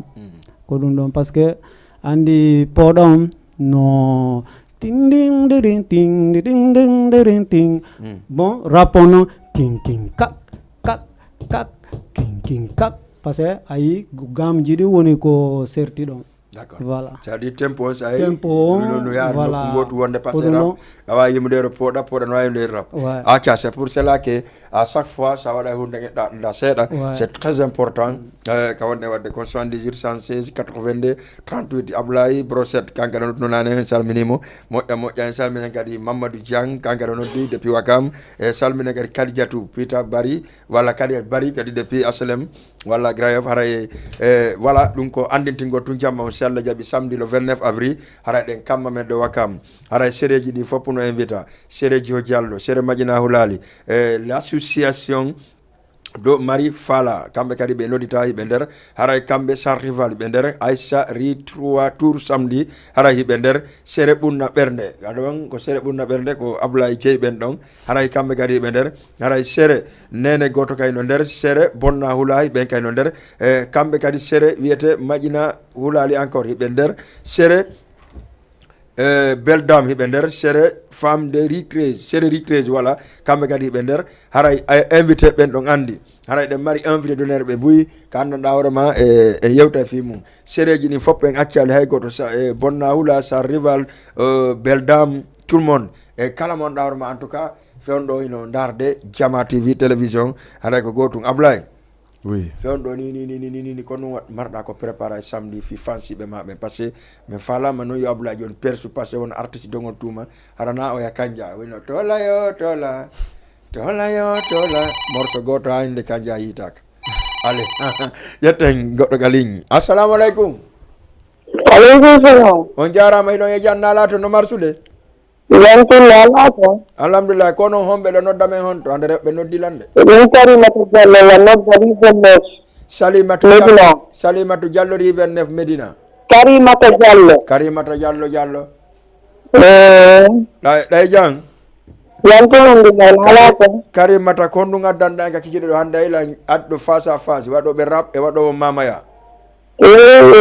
Ko ɗum ɗon, parce que anndi pooɗa on no ting ding diring ting di ding ding diring ting. Bon, rap on no king king kak kak kak, king king kak. Parce que a yi ko gamji ɗin woni ko serti ɗon. D'accord. Voilà. C'est-à-dire tempo on, ça y est, tempo on, no, no yaha voilà, nokku gootu wonde passé rap. Awa yimude ro poda poda no yimude rap. Ouais. Acha, c'est pour cela que à chaque fois ça waɗa hunde da da seeɗa. Ouais. C'est très important. Euh, ka wonde wadde ko soixante-dix-huit cent seize quatre-vingt-deux trente-huit. Ablaye Brochette kanka no no nane en salminimo. Moƴƴa moƴƴa en salminen kadi Mamadou Diang kanka no noddi depuis Wakam. E salminen kadi Kadijatou Pita Bari walla kadi Bari kadi depuis H L M. Walla Grand Yoff haray e voilà ɗum ko anndintingol tun jamma on si Allah jaɓi samedi le vingt-neuf avril. Haray ɗen kamma men ɗo Wakam haray sereji ɗi fof no invita sere Jo Diallo sere Madjina Hulali e l'association do Mari Fala kamɓe kadi ɓe nodita hiɓe nder haray kamɓe sans rival ɓe nder Aissa ri trois tour samedi haray hiɓe nder sere ɓunna ɓernde aɗon ko sere ɓunna ɓernde ko Ablaye Dieye ɓen ɗon haray kamɓe kadi hiɓe nder haray sere nene goto kay no nder sere bonna hulahi ɓen kay no nder e kamɓe kadi sere wiyete maƴina hulali encore hiɓe nder sere e beldam hiɓe nder sere femme de ritrage sere ritrage wala kamɓe kadi hiɓe nder haray invité ɓen ɗon andi haray ɗen mari invité d'honneur ɓe buyi ka anndanɗa hoore ma e, e yewta e fii mum sereji ɗin fof en accali hay goto e bonna hula sa rival e beldam tout le monde e kala mo anndanɗa hoore ma en tout cas fewndo ino ndarde Jama T V télévision haray ko gotum Ablaye oui fewndo ni ni ni ni ni ni ko non wat marɗa ko préparer samedi fi fansiɓe ma ɓen parce que min falama non yo Ablaye joni persu parce que won artiste dogol tuma harana oya kanja wino tola yo tola tola yo tola morso goto ha inde kanja yitaka ale yetten goɗɗo ka ligne assalamu aleykum aleykum salam on jarama hiɗon e jannala to no marsude Yantulla alaa ko. Alhamdulillah kono homɓe ɗo nodda men honto hande rewɓe noddi lande. Min Karimata Diallo la nodda River Neuf. Salimatu Medina. Diallo, Salimatu Diallo River Neuf Medina. Karimata Diallo. Karimata Diallo Diallo. Eh. Ɗay ɗay jang. Yantulla alaa ko. Karimata ko ndu ngaddanɗa en ka kikiɗe ɗo hande ayla adɗo face à face waɗoɓe rap e waɗowo mamaya. Eyi,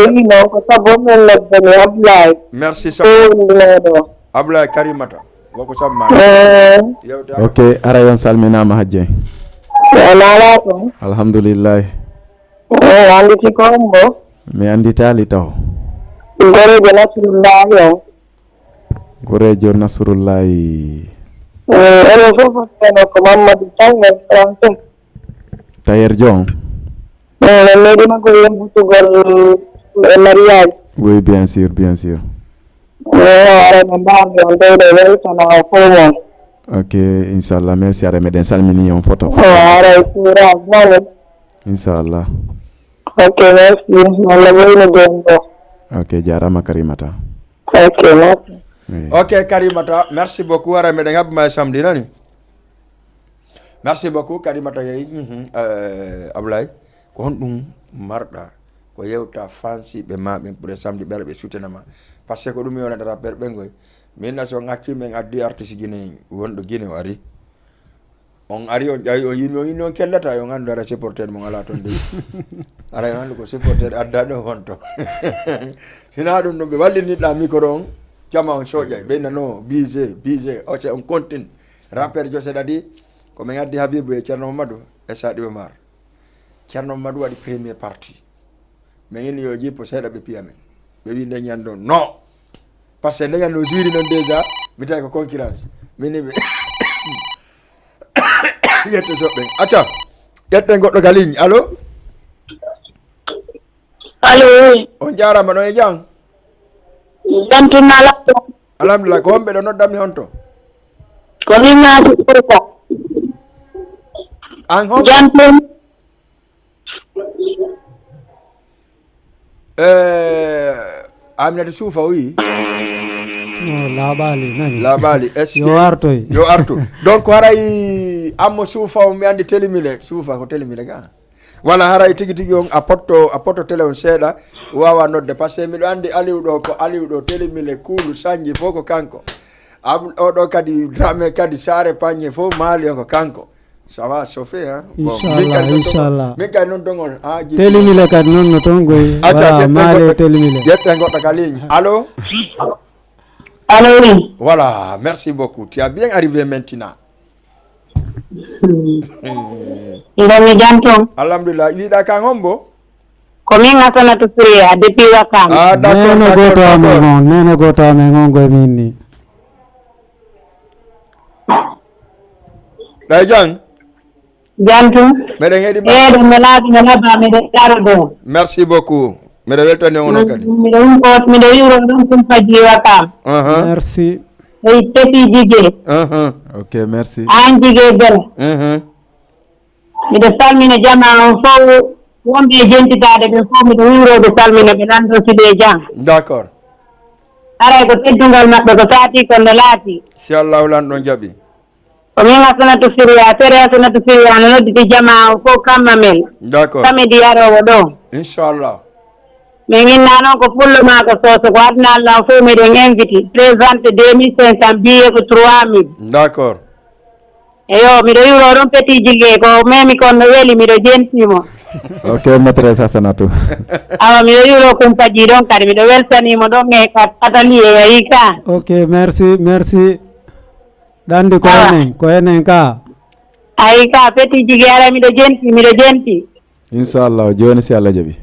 eyi, non ko sabu on min noddani Ablaye. Merci sabu. Ablaye Karimata. Woko sabu ma. Eh. Yewte ok aray on salminama hajje. Wonala ko. Alhamdulillahi. Eh, anditi ko on bo. Mi anditali taw. Gorejo Nasrullahi on. Gorejo Nasrullahi. Eh, enen fof fof ko Mamadou Taw en français. Tailleur John. Min meeɗima ko yewtugol e mariage. Oui, bien sûr, bien sûr. Ara no mbaawmi on dewde weltana o fof mon. Ok, inchallah, merci ara meɗen salmini on foto. O ara e courage moni. Inchallah. Ok, merci. Allah woyno gonɗo. Ok, jarama Karimata. Ok, merci. Ok Karimata, merci beaucoup. Ara meɗen habbuma e samedi nani. Merci beaucoup Karimata Yey. Ablaye, ko honɗum marɗa ko yewta fansiɓe ma ɓen pour samedi ɓeɗa ɓe soutenama. Parce que ko ɗum yonata rappeur ɓen goy. Min na so on acci min addi artiste Guinée wonɗo Guinée o ari. On ari on ƴawi on yimi on inni on kellata on andu ara supporter mon ala ton de. Ara on andu ko supporter adda ɗo honto. Sina ɗum ɗum ɓe wallinniɗa micro on jama on soƴay ɓe nano bise bise oce on contine. Rappeur Jose Dadi ko min addi Habibu e Ceerno Mamadou e Saɗi Omar. Ceerno Mamadou waɗi premier partie. Min inni yo jippo seeɗa ɓe piya min. Ɓe wi nde ñande on non. Parce que nde ñande o juiri noon déjà mi tawi ko concurrence. Min ni ɓe yette soɓɓe acca. Ƴetten goɗɗo ka ligne allo. Allo, oui. On jarama ɗon e jam. Jantunna lappo. Alhamdulillah ko homɓe ɗo noddammi honto? Ko min naati Fouta. An hom? Jantun. Eh, Aminata Suufa o wi. No laaɓaali nani. Laaɓaali est-ce que yo artoy yo artu. Donc haray ammo Suufa o mi andi telimile Suufa ko telimile ga. Wala haray tigi tigi on a potto a potto télé on seeɗa wawa nodde parce que miɗo andi Aliou ɗo ko Aliou ɗo telimile kuulu sanji fof ko kanko. Oɗo kadi Dramé kadi saare pagne fof maali on ko kanko. Ça va chauffer hein. Bon, inchallah inchallah. Min kay noon dogol ha telimile kadi noon no toon goy. Acca maale telimile. Ƴetten goɗɗo ka ligne allo. Allo oui. Voilà merci beaucoup tu as bien arrivé maintenant. Mbomi jam toon. Alhamdulillah wiɗa kan hombo? Ko Ko min Hasanatu Siriya, depuis Wakam. Ah, d'accord, Neno d'accord, gota amen d'accord. On, neno gota amen on goy minni. Ɗay jang? Jantu. Meɗen heɗi ma. Eɗo mi laabi mi laba miɗo jaro ɗo. Merci beaucoup. Miɗo weltani on onon kadi. Miɗo yumko miɗo yuro ɗum kumpaji Wakam. Uh-huh. Merci. Ey teti jige. Uh-huh. Ok, merci. An jige bela. Uh-huh. Miɗo salmina jama on fof wonɓe e jentitaade ɓe fof miɗo wiwroɓe salmina ɓe lanndo si ɓe jam. D'accord. Haray ko teddungal maɓɓe ko saati ko nde laati. Si Allahu lanɗo jaɓi. Ko min Hasanatu Siriya, Sere Hasanatu Siriya no nodditi jama o fof kamma men. D'accord. Samedi yaroowo ɗo. Inchallah. Min inna noon ko pullo maa ko sooso ko aduna Allah o fof meɗen inviti présente deux mille cinq cents billet ko trois mille. D'accord. Eyo miɗo yuro ɗum petiji ge ko memi kon no weli miɗo jentimo. Ok, maîtresse Hassanatou. Awa miɗo yuro kumpaji ɗon kadi miɗo weltanimo ɗon e atelier e yika. Ok, merci, merci. Ɗandi ko enen ko enen ka. Ayi ka petiji ge ara miɗo jenti miɗo jenti. Inchallah joni si Allah jaɓi.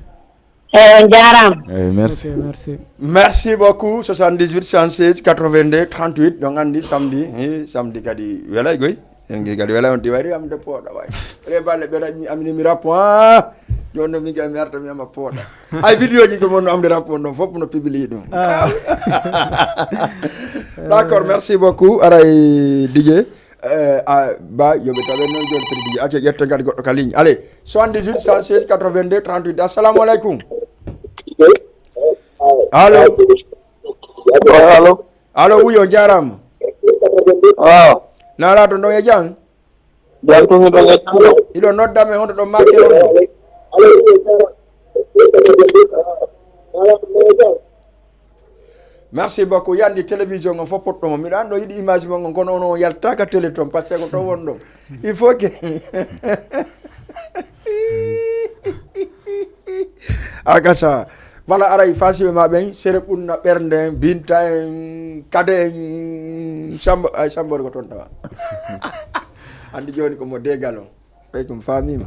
Eyi on jaaraama. Eyi merci. Ok, merci. Merci beaucoup soixante-dix-huit cent seize quatre-vingt-deux trente-huit ɗon anndi samedi hi samedi kadi welay goy. Engi kadi welay on diwari am de pooɗa way. Re balle ɓe raƴmi amini mi rappo ha. Jooni noon min kay mi arta mi ama pooɗa. Ay vidéo ji ko mon no amde rappo on ɗon fof no publie ɗum. D'accord merci beaucoup aray Didier. Eh, a ba yoɓe tawen noon joni prédiji acca ƴetten kadi goɗɗo ka ligne allez soixante-dix-huit cent seize quatre-vingt-deux trente-huit assalamu aleykum. Allo. Allo. Allo wi on jarama. Waaw. Nala to ɗon e jang. Jam tumi ɗon e jang. Iɗo nodda men hoto ɗon make on. Merci beaucoup yandi télévision on fof potɗomo miɗo anndo yiɗi image mon on kono ono yaltaka télé toon par ce que ko toon won ɗon il faut que a gasa wala aray fasiɓe ma ɓen sere ɓunna ɓernde en binta en kade en sambo ay sambori ko toon tawa anndi joni ko mo degal on ɓay ɗum famima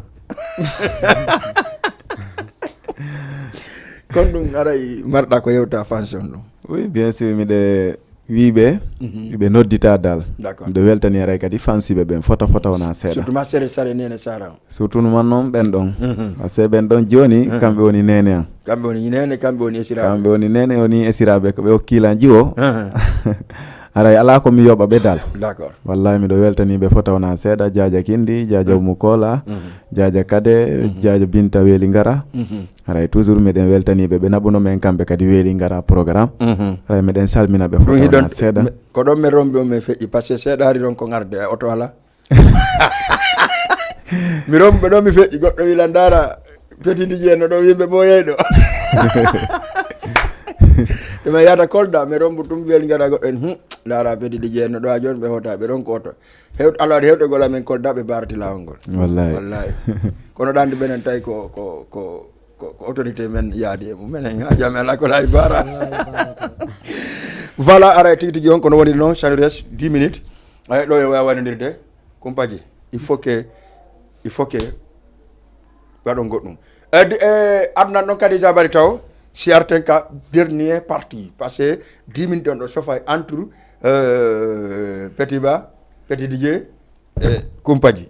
kon ɗum aray marɗa ko yewta fansion ɗum oui bien sûr miɗe wiiɓe ɓe noddita dal miɗo weltani aray kadi fansiɓe ɓen fota fota wona seeɗa surtout ma sere sare nene sara surtout numan noon ɓen ɗon parce que ɓen ɗon joni kamɓe woni nene an kamɓe woni nene kamɓe woni esiraɓe kamɓe woni nene woni esiraɓe ko ɓe okkilan jiwo Haray alaa ko mi yoɓa ɓe dal. D'accord. Wallahi miɗo weltanii ɓe fota wonaa seeɗa, Jaaja Kinndi, Jaaja Umu Koola, Jaaja Kade, Jaaja Binta Weeli Ngara. Haray toujours miɗen weltanii ɓe, ɓe naɓuno men kamɓe kadi Weeli Ngara programme. Haray miɗen salmina ɓe fota wonaa seeɗa. Ko ɗon mi rombi on mi feƴƴi, parce que seeɗa hari ɗon ko ŋarde e oto alaa. Mi rombi ɓe ɗon mi feƴƴi, goɗɗo wi lan ndaara. Petidi jeenno ɗo yimɓe ɓooyay ɗo. Ɗuma yahata Kolda mi rombo tum wel ngara goɗɗo en hum ndaara petidi jeenno ɗo ha jooni ɓe hota ɓe ɗon ko oto hewt alors hewtogol amen Kolda ɓe barati lawol ngol. Wallahi. Wallahi. Kono ɗande ɓenen tawi ko ko ko ko autorité men yaadi e mum menen ha jami ala ko laawi bara. Voilà aray tigi tigi on kono woni noon chanires dix minutes. Ay ɗo e wawanondirde. Kumpaji il faut que il faut que waɗon goɗɗum. E, e aduna ɗon kadi jabari taw si arten ka dernier partie parce que dix minutes on ɗo sofay entre euh, petit ba petit dj e kumpaji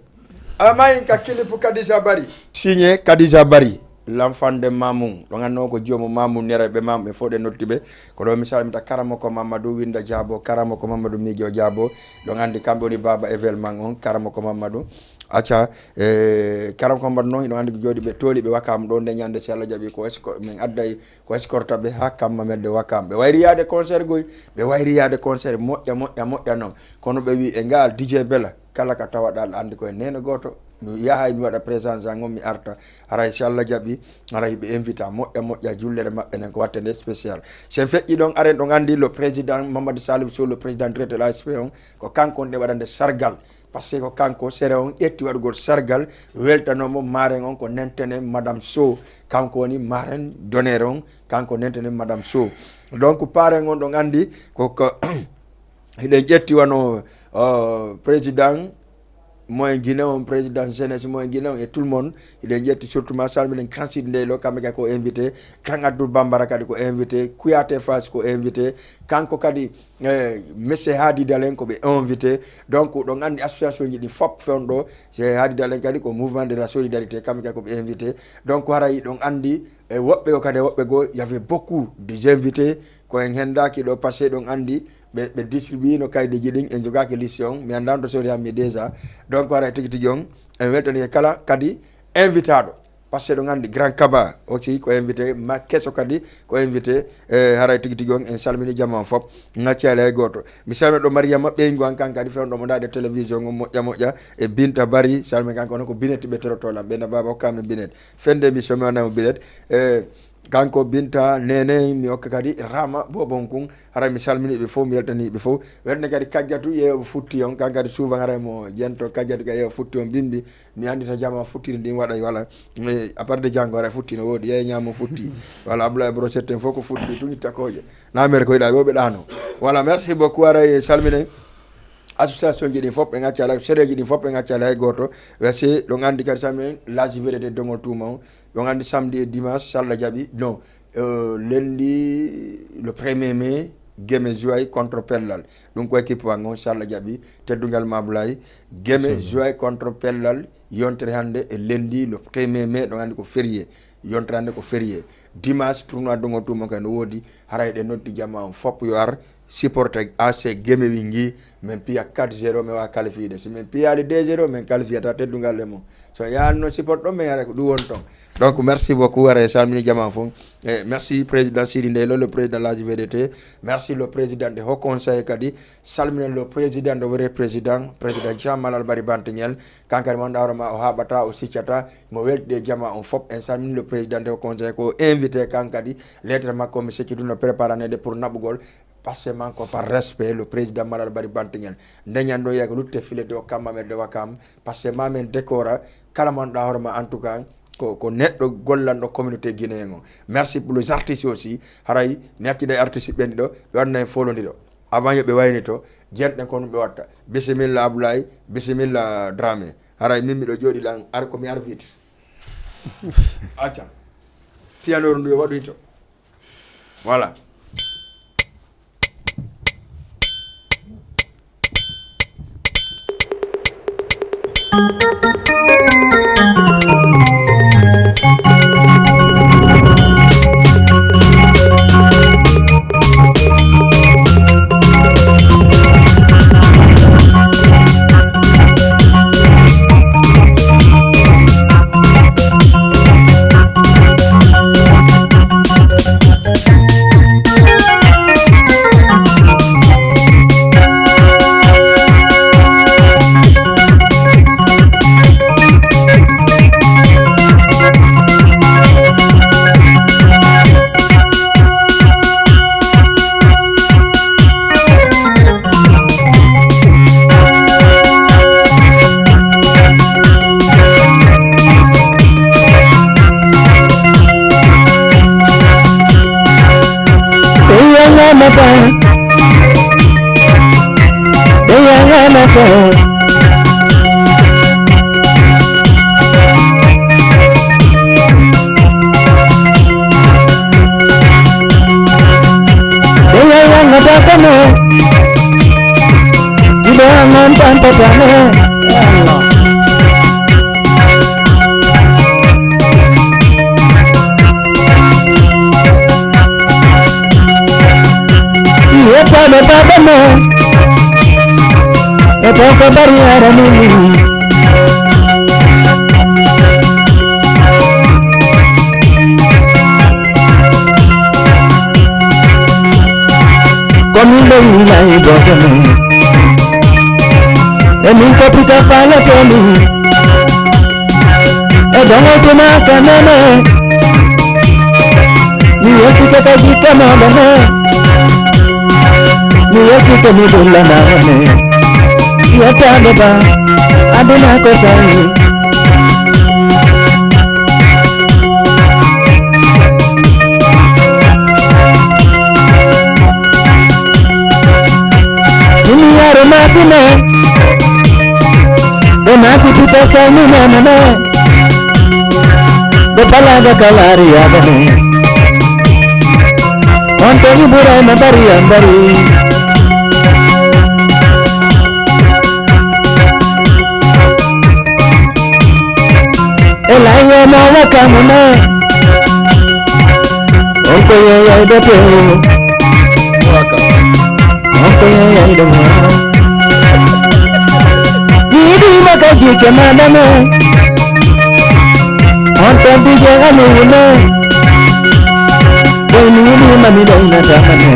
amayin ka kilifu kadi jabari signé kadi jabari l'enfant de mamum ɗo ganno ko jomu mamum nera ɓe mamum ɓe fof ɗe notti ɓe ko ɗo misal mita karamoko mamadou winda diabo karamoko mamadou mijo diabo ɗo gandi kamɓe woni baba événement on karamoko mamadou acca e karamoko mamadou noon hiɗo andi ko jooɗi ɓe tooli ɓe wakama ɗo nde ñande si allah jaaɓi ko esco min adday ko escorta ɓe ha kamma medde wakama ɓe wayri yaade concert goy ɓe wayri yaade concert moƴƴa moƴƴa moƴƴa noon kono ɓe wi e ngal dj bela kala ka tawaɗa aɗa anndi koye neene gooto mi yahay mi waɗa présence an on mi arta haray si allah jaɓi haray ɓe invita moƴƴa moƴƴa jullere maɓɓe nden ko watte nde spécial sen feƴƴi ɗon aren ɗon anndi le président mamadou salif sow le président directeur de l'asp on ko kanko on ɗe waɗande sargal par ce que ko kanko sere on ƴetti waɗugol sargal weltanomo maren on ko nentene madame sow kanko woni maren donere on kanko nentene madame sow donc paren on ɗon anndi koko hiɗen ƴetti wano président Moyen Guinée on, président jeunesse Moyen Guinée on, et tout le monde. Hiɗen ƴetti surtout ma salminen Grand Sidi Ndeylo, kamɓe kadi ko invité. Grand Abdoul Bambara kadi ko invité. Kouyaté Fass ko invité. Kanko kadi, eh, monsieur Hadi Dalen ko ɓe invité. Donc, ɗon anndi association ji ɗi fop fewndo. C'est Hadi Dalen kadi ko mouvement de la solidarité, kamɓe kadi ko ɓe invité. Donc, haray ɗon anndi, e woɓɓe o kadi, e woɓɓe goo, y avait beaucoup de invités. Ko en hendaaki ɗo, parce que ɗon anndi ɓe, ɓe distribuino kaydeji ɗin, en jogaaki liste on. Mi anndaa on to sori hammi déjà. Donc, haray tigi tigi on, en weltanike kala kadi invitaɗo. Parce que ɗon anndi Grand Kaba aussi ko invité, ma keso kadi ko invité. E haray tigi tigi on, en salmini jama on fop. Ngaccaali hay gooto. Mi salmina ɗo Mariama ɓeyngu an kan kadi fewndo mo ndaade télévision on moƴƴa moƴƴa. E Binta Bari, salmina kanko noon ko Binet ɓe toroto lan. Ɓe na baaba hokkaami Binet. Fende mi somi wanamo Binet. E kanko Binta, Nene, mi hokka kadi Rama Bobon kun. Haray mi salmini ɓe fof, mi weltani ɓe fof. Weltani kadi Kajjatu, yeeyo futti on. Kan kadi souvent haray mo jento Kajjatu ka yeeyo futti on bimbi. Mi anndi to jama futtiri ndin waɗa wala. E, à part de janngo haray futti no woodi. Yeeyo ñaamo futti. Wala Abdoulaye Brochette en fof ko futti. Tun itta kooƴe. Na mere ko yiɗa, yo ɓe ɗaano. Voilà, merci beaucoup. Haray salminen association ji ɗin fop, en acca alay, sereji ɗin fop, en acca alay hay gooto. Merci. Ɗon anndi kadi salminen Laji Vérité Dongol Tuuma on. Ɗon anndi samedi et dimanche, so Allah jaɓi. Non, euh, lundi, le premier mai, Geme Jouay contre Pellal. Ɗum ko équipe wa ngon, so Allah jaɓi. Teddungal ma Ablaye. Geme Jouay contre Pellal. Yontere hannde e lundi, le premier mai, ɗon anndi ko férié. Yontere hannde ko férié. Dimanche, tournoi Dongol Tuuma kay no woodi. Haray ɗe noddi jama on fop yo ar. Supporte A C Geme Wingi, min piya quatre zéro, min wawa qualifié de. Si min piyaali deux zéro, min qualifié ta teddungal e mum. So yaani noon support ɗon, min ara ko ɗum woni toon. Donc, merci beaucoup, ara e salmini jama fof. E merci président Siri Ndeylo, le président de la G V D T. Merci le président de Haut Conseil kadi. Salminen le président de vrai président, président Jean Malal Bari Bantiñel. Kankadi mo annduɗaa hoore ma o haaɓata, o siccata, mo weldi e jama on fof. En salmini le président de Haut Conseil ko invité kan kadi. Lettre makko mi sikki ɗum no préparanede pour naɓugol. Parce que man ko par respect, le président Malal Bari Bantiñel. Ndeñan ɗo yeeso lutte filete o kamma men de wakam. Parce que ma men décora kala mo annduɗaa hoore ma, en tout cas, ko, ko neɗɗo gollanɗo communauté guinéen o. Merci pour les artistes aussi. Haray mi accida e artiste ɓen ɗiɗo, ɓe waɗna en folondiro. Avant yo ɓe waynito, jeenɗen ko ɗum ɓe watta. Bisimilla Abdoulaye, bisimilla Dramé. Haray min miɗo jooɗi lan, ar ko mi arbitre. Acca. Piano ndu yo waɗu hito. Voilà. Yettaaɓe baaba mo e boko bari ara mini. Ko min ɓe wilayi boko men. E min ko pita faletemi. E doŋol tuma kanene. Mi weltike ka jikke moɗo mo. Mi weltike mi dulla mane. Yettade ba aduna ko sayi. Sini yaro masine. Ɓe Nasi puta salmina mama. Bapala da kalari ya bane. Anthony Burema bari ambari. Elayo ma wakamuna. Onko ye ya dote. Waka. Onko ye ya dote. Nidi makaji ke madame. Onto bije anu wuna. Boy nidi mami dai na tamane.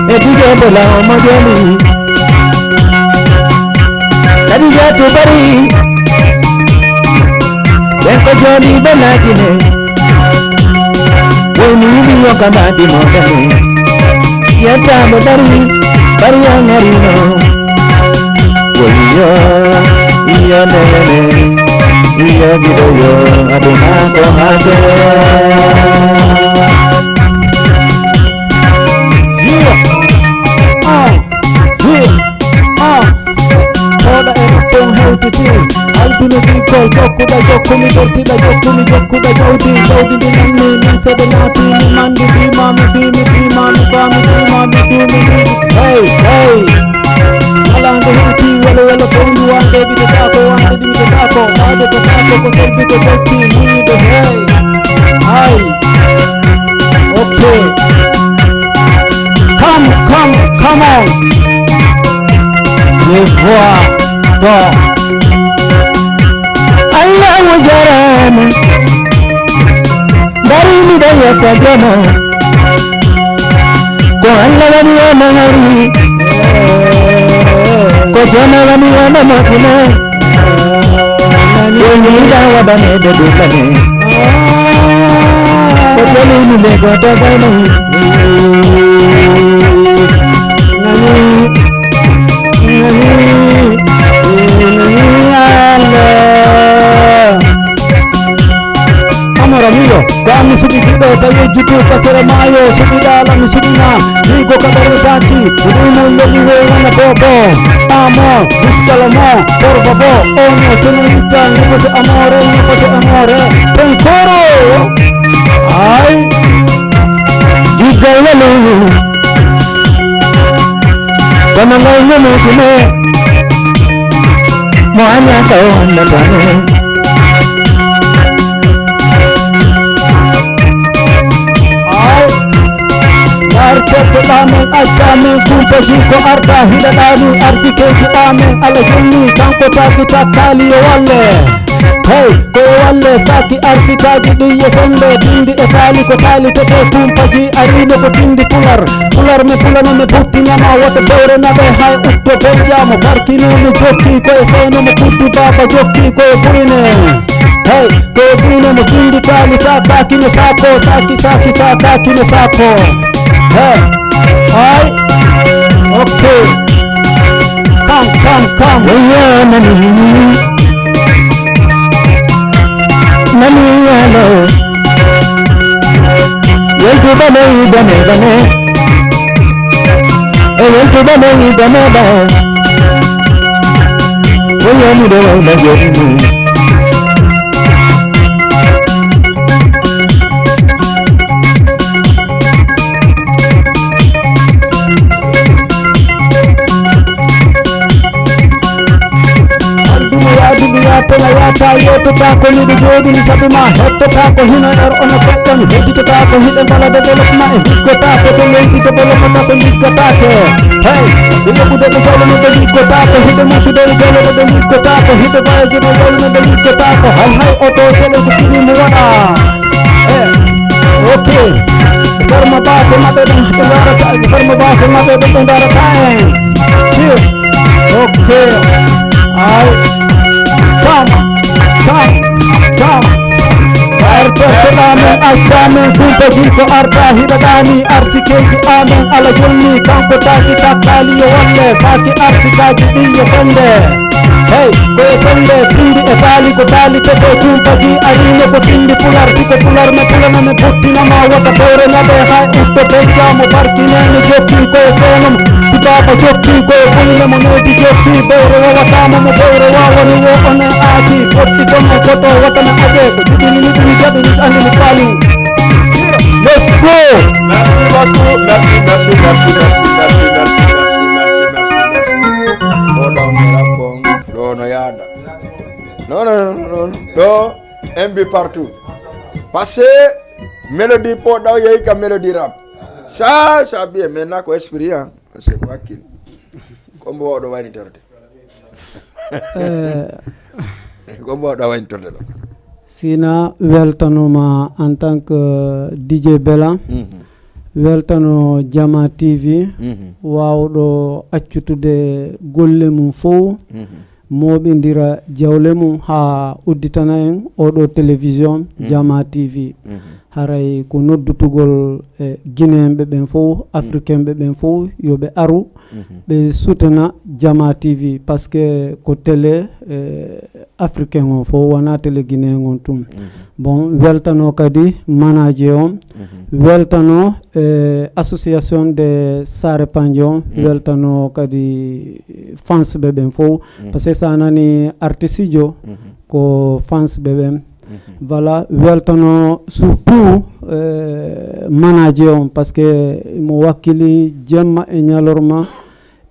E bije bola o mojeli. Kadijatu bari. Ɓen ko jooɗi ɓe naagine. Woni wiyo kama di modani. Yetta mo bari, bari angarino. Woyo, iyo nene, iyo gidoyo, aduna ko hase. Jiwa. Ah, jiwa. Ah. Oɗa e ton hewtiti. Altine bikol jokkuɗa jokkumi, dortiɗa jokkumi, jokkuɗa jawdi, jawdi ndi nanni min seɗe naati mi mandi bima mi fimi bima mi fami bima mi dumi music. Hey, hey. Wala nde hewti wala wala ko ndu wande bide tako wande bide tako wande to tako ko selbi ko jokki muyde hey. Hey. Ok. Come, come, come on. Je vois toi. Allahu jarama. Bari mi da ya ta jama. Ko Allah wani wa mahari. Ko jama wani wa mamakina. Ko ni da wa bane da dubane. Ko tele ni le go da bane. Nani, nani, nani, Allah. Amara miyo, kwa mi subi kido ta yeji tu kasere mayo, subi dala mi subi na, digo kadar taki, udumu leli we wana bobo. Amo, discalamo, por favor, oh no, se no está, no pase amore, no pase amore. Ancora. Ay. Diga lelo. Kono ngal ñamusuno. Mo anya ka o annata ne. Ay. Artottoɗa men, acca men kumpaji ko arta hiɗaɗa min arsikeji amen ala jonni kanko taki takkali yo walle. Hey, ko yo walle saki arsikaji ɗi yo sembe bindi e taali ko taali tete kumpaji arino ko tindi pular. Pular mi pulano mi buttinama wota bewre naɓe hay utto beyjamo barkinomi jokki ko e seyno mo kuddu baba jokki ko e buyne. Hey, ko e buyne mo tindi taali ta kakino sako saki saki sa kakino sako. Hey, ay, ok. Come, come, come. Oya nani, nani alo. Yeltu bane, bane, bane. E yeltu bane, bane, bane. Oya mi do na yeltu. Alɗumo yaadu mi yaatona yaata yeetota ko miɗo jooɗini sabu ma hettota ko hino er ono feɗɗon hedditota ko hiɗe mbala développement e jikkota ko to leydi développement ko liggataake. Hey, ɓe yoɓude ɓe jawle no ɓe liggota ko hiɗe musude e jawle no ɓe liggota ko hiɗe voyage no jawle no ɓe liggota ko hay hay oto jele ko kini mo waɗa. Eh, ok. Barma baafe maɓɓe ɗum ɓe darata barma baafe maɓɓe ɗum ɓe darata en. Cheers. Ok. Ay. Come, come, come. Artortoɗa men acca men kumpaji ko arta hiɗaɗani arsikeji amen ala jonni kanko taki takkali yo walle saki arsikaji ɗi yo fende. Hey, Koye sende tindi e taali ko taali kete kumpaji arino ko tindi pular siko pular me pulana me buttina ma wata bore na be ha itto benja mo barki ne me jokki koye senum di baba jokki koye fulne mo ne di jokki bore wa wata mo mo bore wa wani wo on aki botti ko mo koto wata na ade ko dibini ni dibini jabi ni andi ni palu. Let's go. Merci beaucoup. Merci, merci, merci, merci, merci, merci, merci, merci, merci, merci. Hold on, hold on. Ɗo no yaada. Non, non, non, non. Ɗo, M B partout. Parce que mélodie po ɗaw yehi ka mélodie rap. Ça, ça bien. Maintenant, ko expérience. C'est quoi qui? Comme on doit interroger. Eh, Ko mbaawɗaa wañtorde ɗo? Sina weltanoma en tant que D J Bella, Mhm. weltano Jama T V, Mhm. waawɗo accutude golle mum fof, Mhm. mooɓindira jawle mum haa udditana en oɗo télévision Mhm. Jama T V. Mhm. Haray ko noddutugol e Guinéenɓe ɓen fof, Africainɓe ɓen fof, yo ɓe aru, Mhm. ɓe sutana Jama T V, parce que ko télé, eh, africain on fof, wona télé guinéen on tun. Mhm. Bon, weltano kadi manager on, Mhm. weltano, eh, association de Sare Pandje on, Mhm. weltano kadi fans ɓe ɓen fof, Mhm. parce que sa nani artiste jo, Mhm. ko fans ɓe ɓen. Mhm. Voilà, weltano surtout, eh, manager on, parce que mo wakkili jemma e ñalorma,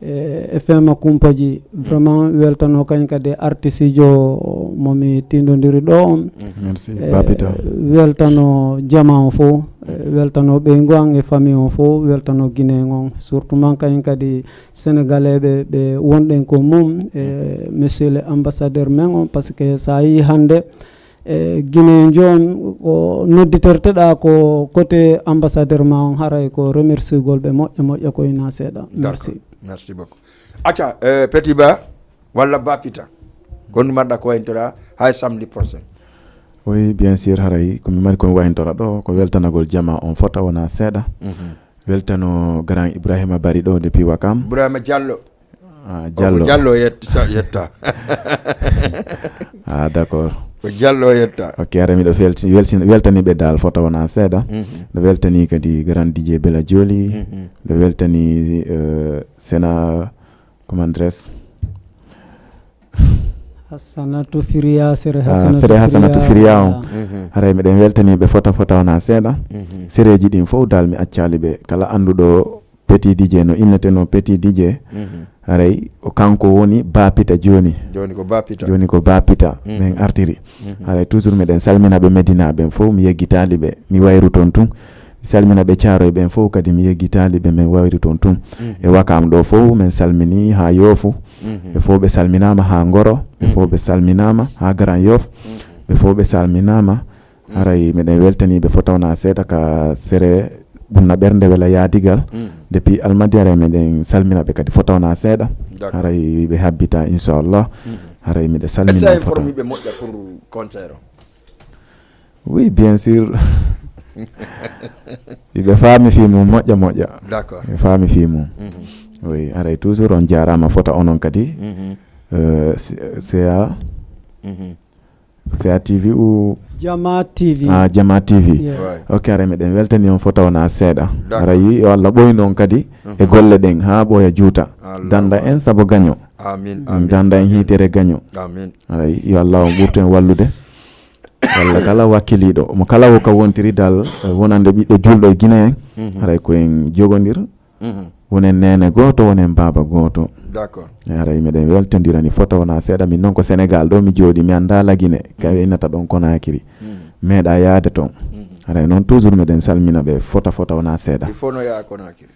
eh, e fema kumpaji. Mhm. Vraiment, weltano kañ kadi artiste jo mo mi tindondiri ɗo on. Mhm. Merci, Eh, Papita. Weltano jama on fof, eh, weltano ɓeyngu an e famille on fof, weltano Guinéen on. Surtout man kañ kadi Sénégalais ɓe, ɓe wonɗen ko mum, eh, monsieur le ambassadeur men on, parce que sa yi hannde, e Guinée joon ko nodditerteɗaa ko côté ambassadeur ma on, haray ko remerciegol ɓe moƴƴa moƴƴa ko ina seeɗa. Merci. Merci beaucoup. Acca, eh, Petit Ba walla Ba Pita, ko ɗum mbaɗɗa ko wayntora hay samedi prochain? Oui, bien sûr, haray ko mi mari ko mi wayntora ɗo ko weltanagol jama on fota wona seeɗa. Mhm. Weltano grand Ibrahima Bari ɗo depuis Wakam. Ibrahima Diallo. Ah, Diallo. Diallo yetta. Ah, d'accord. Ko Diallo yetta. Ok, ara miɗo weltani ɓe dal fota wona seeɗa. Mhm. Ɗo weltani kadi grand D J Bela Joli. Mhm. Ɗo weltani, eh, sena, comment dirais-je? Hassanatu Firiya, sere Hassanatu Firiya on. Mhm. Haray miɗen weltani ɓe fota fota wona seeɗa. Mhm. Sereji ɗin fof dal mi accali ɓe. Kala annduɗo Petit D J no inneteno Petit D J. Mhm. Haray o kanko woni Ba Pita joni. Joni ko Ba Pita. Joni ko Ba Pita. Mhm. Min artiri. Mhm. Haray toujours miɗen salmina ɓe Medina ɓen fof, mi yeggitali ɓe. Mi wayru ton tun. Mi salmina ɓe Caaroy ɓen fof kadi mi yeggitali ɓe, min wayru ton tun. Mhm. E Wakam ɗo fof min salmini ha Yoofu. Mhm. Ɓe fof ɓe salminama ha Ngoro. Ɓe fof ɓe salminama ha Grand Yoff. Mhm. Ɓe fof ɓe salminama. Haray miɗen weltani ɓe fota wona seeɗa ka sere ɓunna ɓernde wela yaadigal. Mm. Depuis Almadi haray miɗen salmina ɓe kadi fota wona seeɗa. D'accord. Haray ɓe habbita inchallah. Mm. Haray miɗe salmina fota. Est-ce que a informi ɓe moƴƴa pour concert o? Oui, bien sûr. Ɓe faami fi mum moƴƴa moƴƴa. D'accord. Ɓe faami fi mum. Mhm. Oui, haray toujours on jarama fota onon kadi. Mhm. Euh, C-, C A. Mhm. C A T V ou Jama T V. Ah, Jama T V. Yeah. Ouais. Ok, haray miɗen weltani on fota wona seeɗa. D'accord. Haray yo Allah ɓoy non kadi e golle ɗen ha ɓooya juuta. Allahumma. Danda en sabo gaño. Amin, mm, amin, danda en amin. Hiitere gaño. Amin. Haray yo Allah on ɓurtu en wallude. Walla kala wakkiliɗo mo kala wo ka wontiri dal, eh, wonande ɓiɗɗo julɗo e Guinée en. Mhm. Haray ko en jogondir. Mhm. Wonen neene gooto, wonen baaba gooto. D'accord. E haray miɗen weltondirani fota wona seeɗa. Min noon ko Sénégal ɗo mi jooɗi, mi annda Lagine, ka innata ɗon Konakiri. Mhm. Meeɗa yaade ton. Mhm. Haray noon toujours miɗen salmina ɓe fota fota wona seeɗa. Il faut no yaha Konakiri.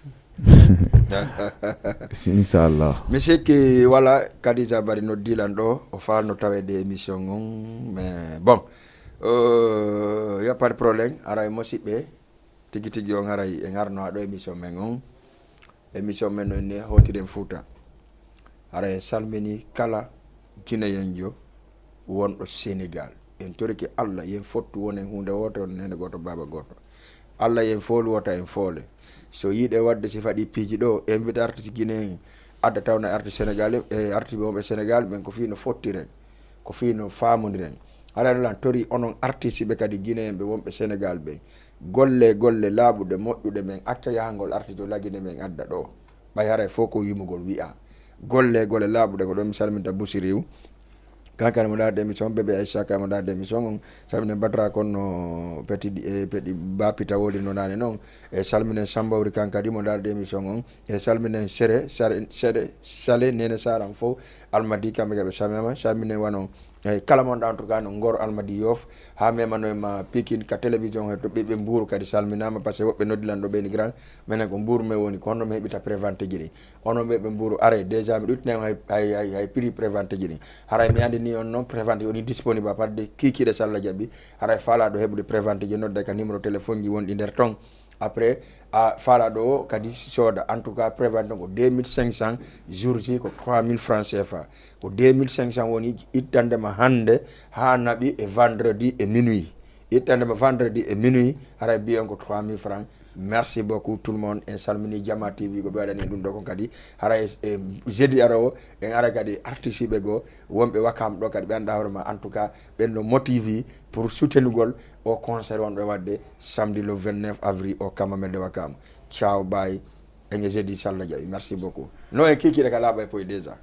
Si, inchallah. Mi sikki wala Kadija Bari noddilan ɗo, o faalno taweede émission on, mais bon, euh, y a pas de problème, haray musiɓɓe. Tigi tigi on haray en arno haa ɗo émission men on. Émission men on ni Hawtiren Fuuta. Haray en salmini kala Guinéenjo wonɗo Sénégal. En torike Allah, yen fottu wonen huunde wootere, on neene gooto, baaba gooto. Allah yen foolu wota en foole. So yiɗe waɗde si faɗi piiji ɗo, invite artiste guinéen, adda tawna artiste Sénégal, e artiste wonɓe Sénégal, ɓen ko fii no fottiren. Ko fii no faamondiren. Haray lan tori onon artiste ɓe kadi Guinéen ɓe wonɓe Sénégal ɓe. Golle, golle laaɓuɗe, moƴƴuɗe men acca yahangol artiste o lagine men adda ɗo. Ɓay haray fof ko yimugol wi'a. Golle, golle laaɓuɗe ko ɗon mi salminta Busiriw. Kankane mo ndaarde émission, bébé Aïcha ka mo ndaarde émission on. Salminen Badra kon no petit, e petit Bapita wodi no nane non. E salminen Sambawri kan kadi mo ndaarde émission on. E salminen Sere, Sare, Sere, Sale, Nene Saran fof. Almadi kamɓe ka ɓe salminama. Salminen wano, e kala mon ɗo en tout cas no Ngor Almadi Yoff. Ha memano e ma Pikin ka télévision he to ɓiɓɓe Mbuuru kadi salminama parce que woɓɓe noddi lan ɗo ɓeyni grand. Menen ko Mbuuru men woni ko honno mi heɓita prévente ji ɗi. Onon ɓe ɓe Mbuuru are déjà mi ɗuttinay on hay, hay, hay, hay prix prévente ji ɗi. Haray mi andi ni on non prévente woni disponible à partir de kiikiiɗe so Allah jaɓi. Haray faalaɗo heɓude prévente ji nodda ka numéro téléphone ji wonɗi nder ton. Après a faalaɗo o kadi sooda. En tout cas prévente on ko deux mille cinq cents, jour ji ko trois mille francs C F A. Ko deux mille cinq cents woni ittande ma hannde ha naɓi e vendredi e minuit. Ittande ma vendredi e minuit, haray biyen ko trois mille francs. Merci beaucoup tout le monde. En salmini Jama T V ko ɓe waɗani en ɗum ɗo kon kadi. Haray e jeudi arowo en ara kadi artiste ɓe goo wonɓe Wakam ɗo kadi ɓe annda hoore ma. En tout cas ɓen no motivi pour soutenugol o concert wonɗo e waɗde samedi le vingt-neuf avril o Kamamel de Wakam. Ciao, bye. En e jeudi so Allah jaɓi. Merci beaucoup. No en kiikiiɗe ka laaɓa e poye déjà.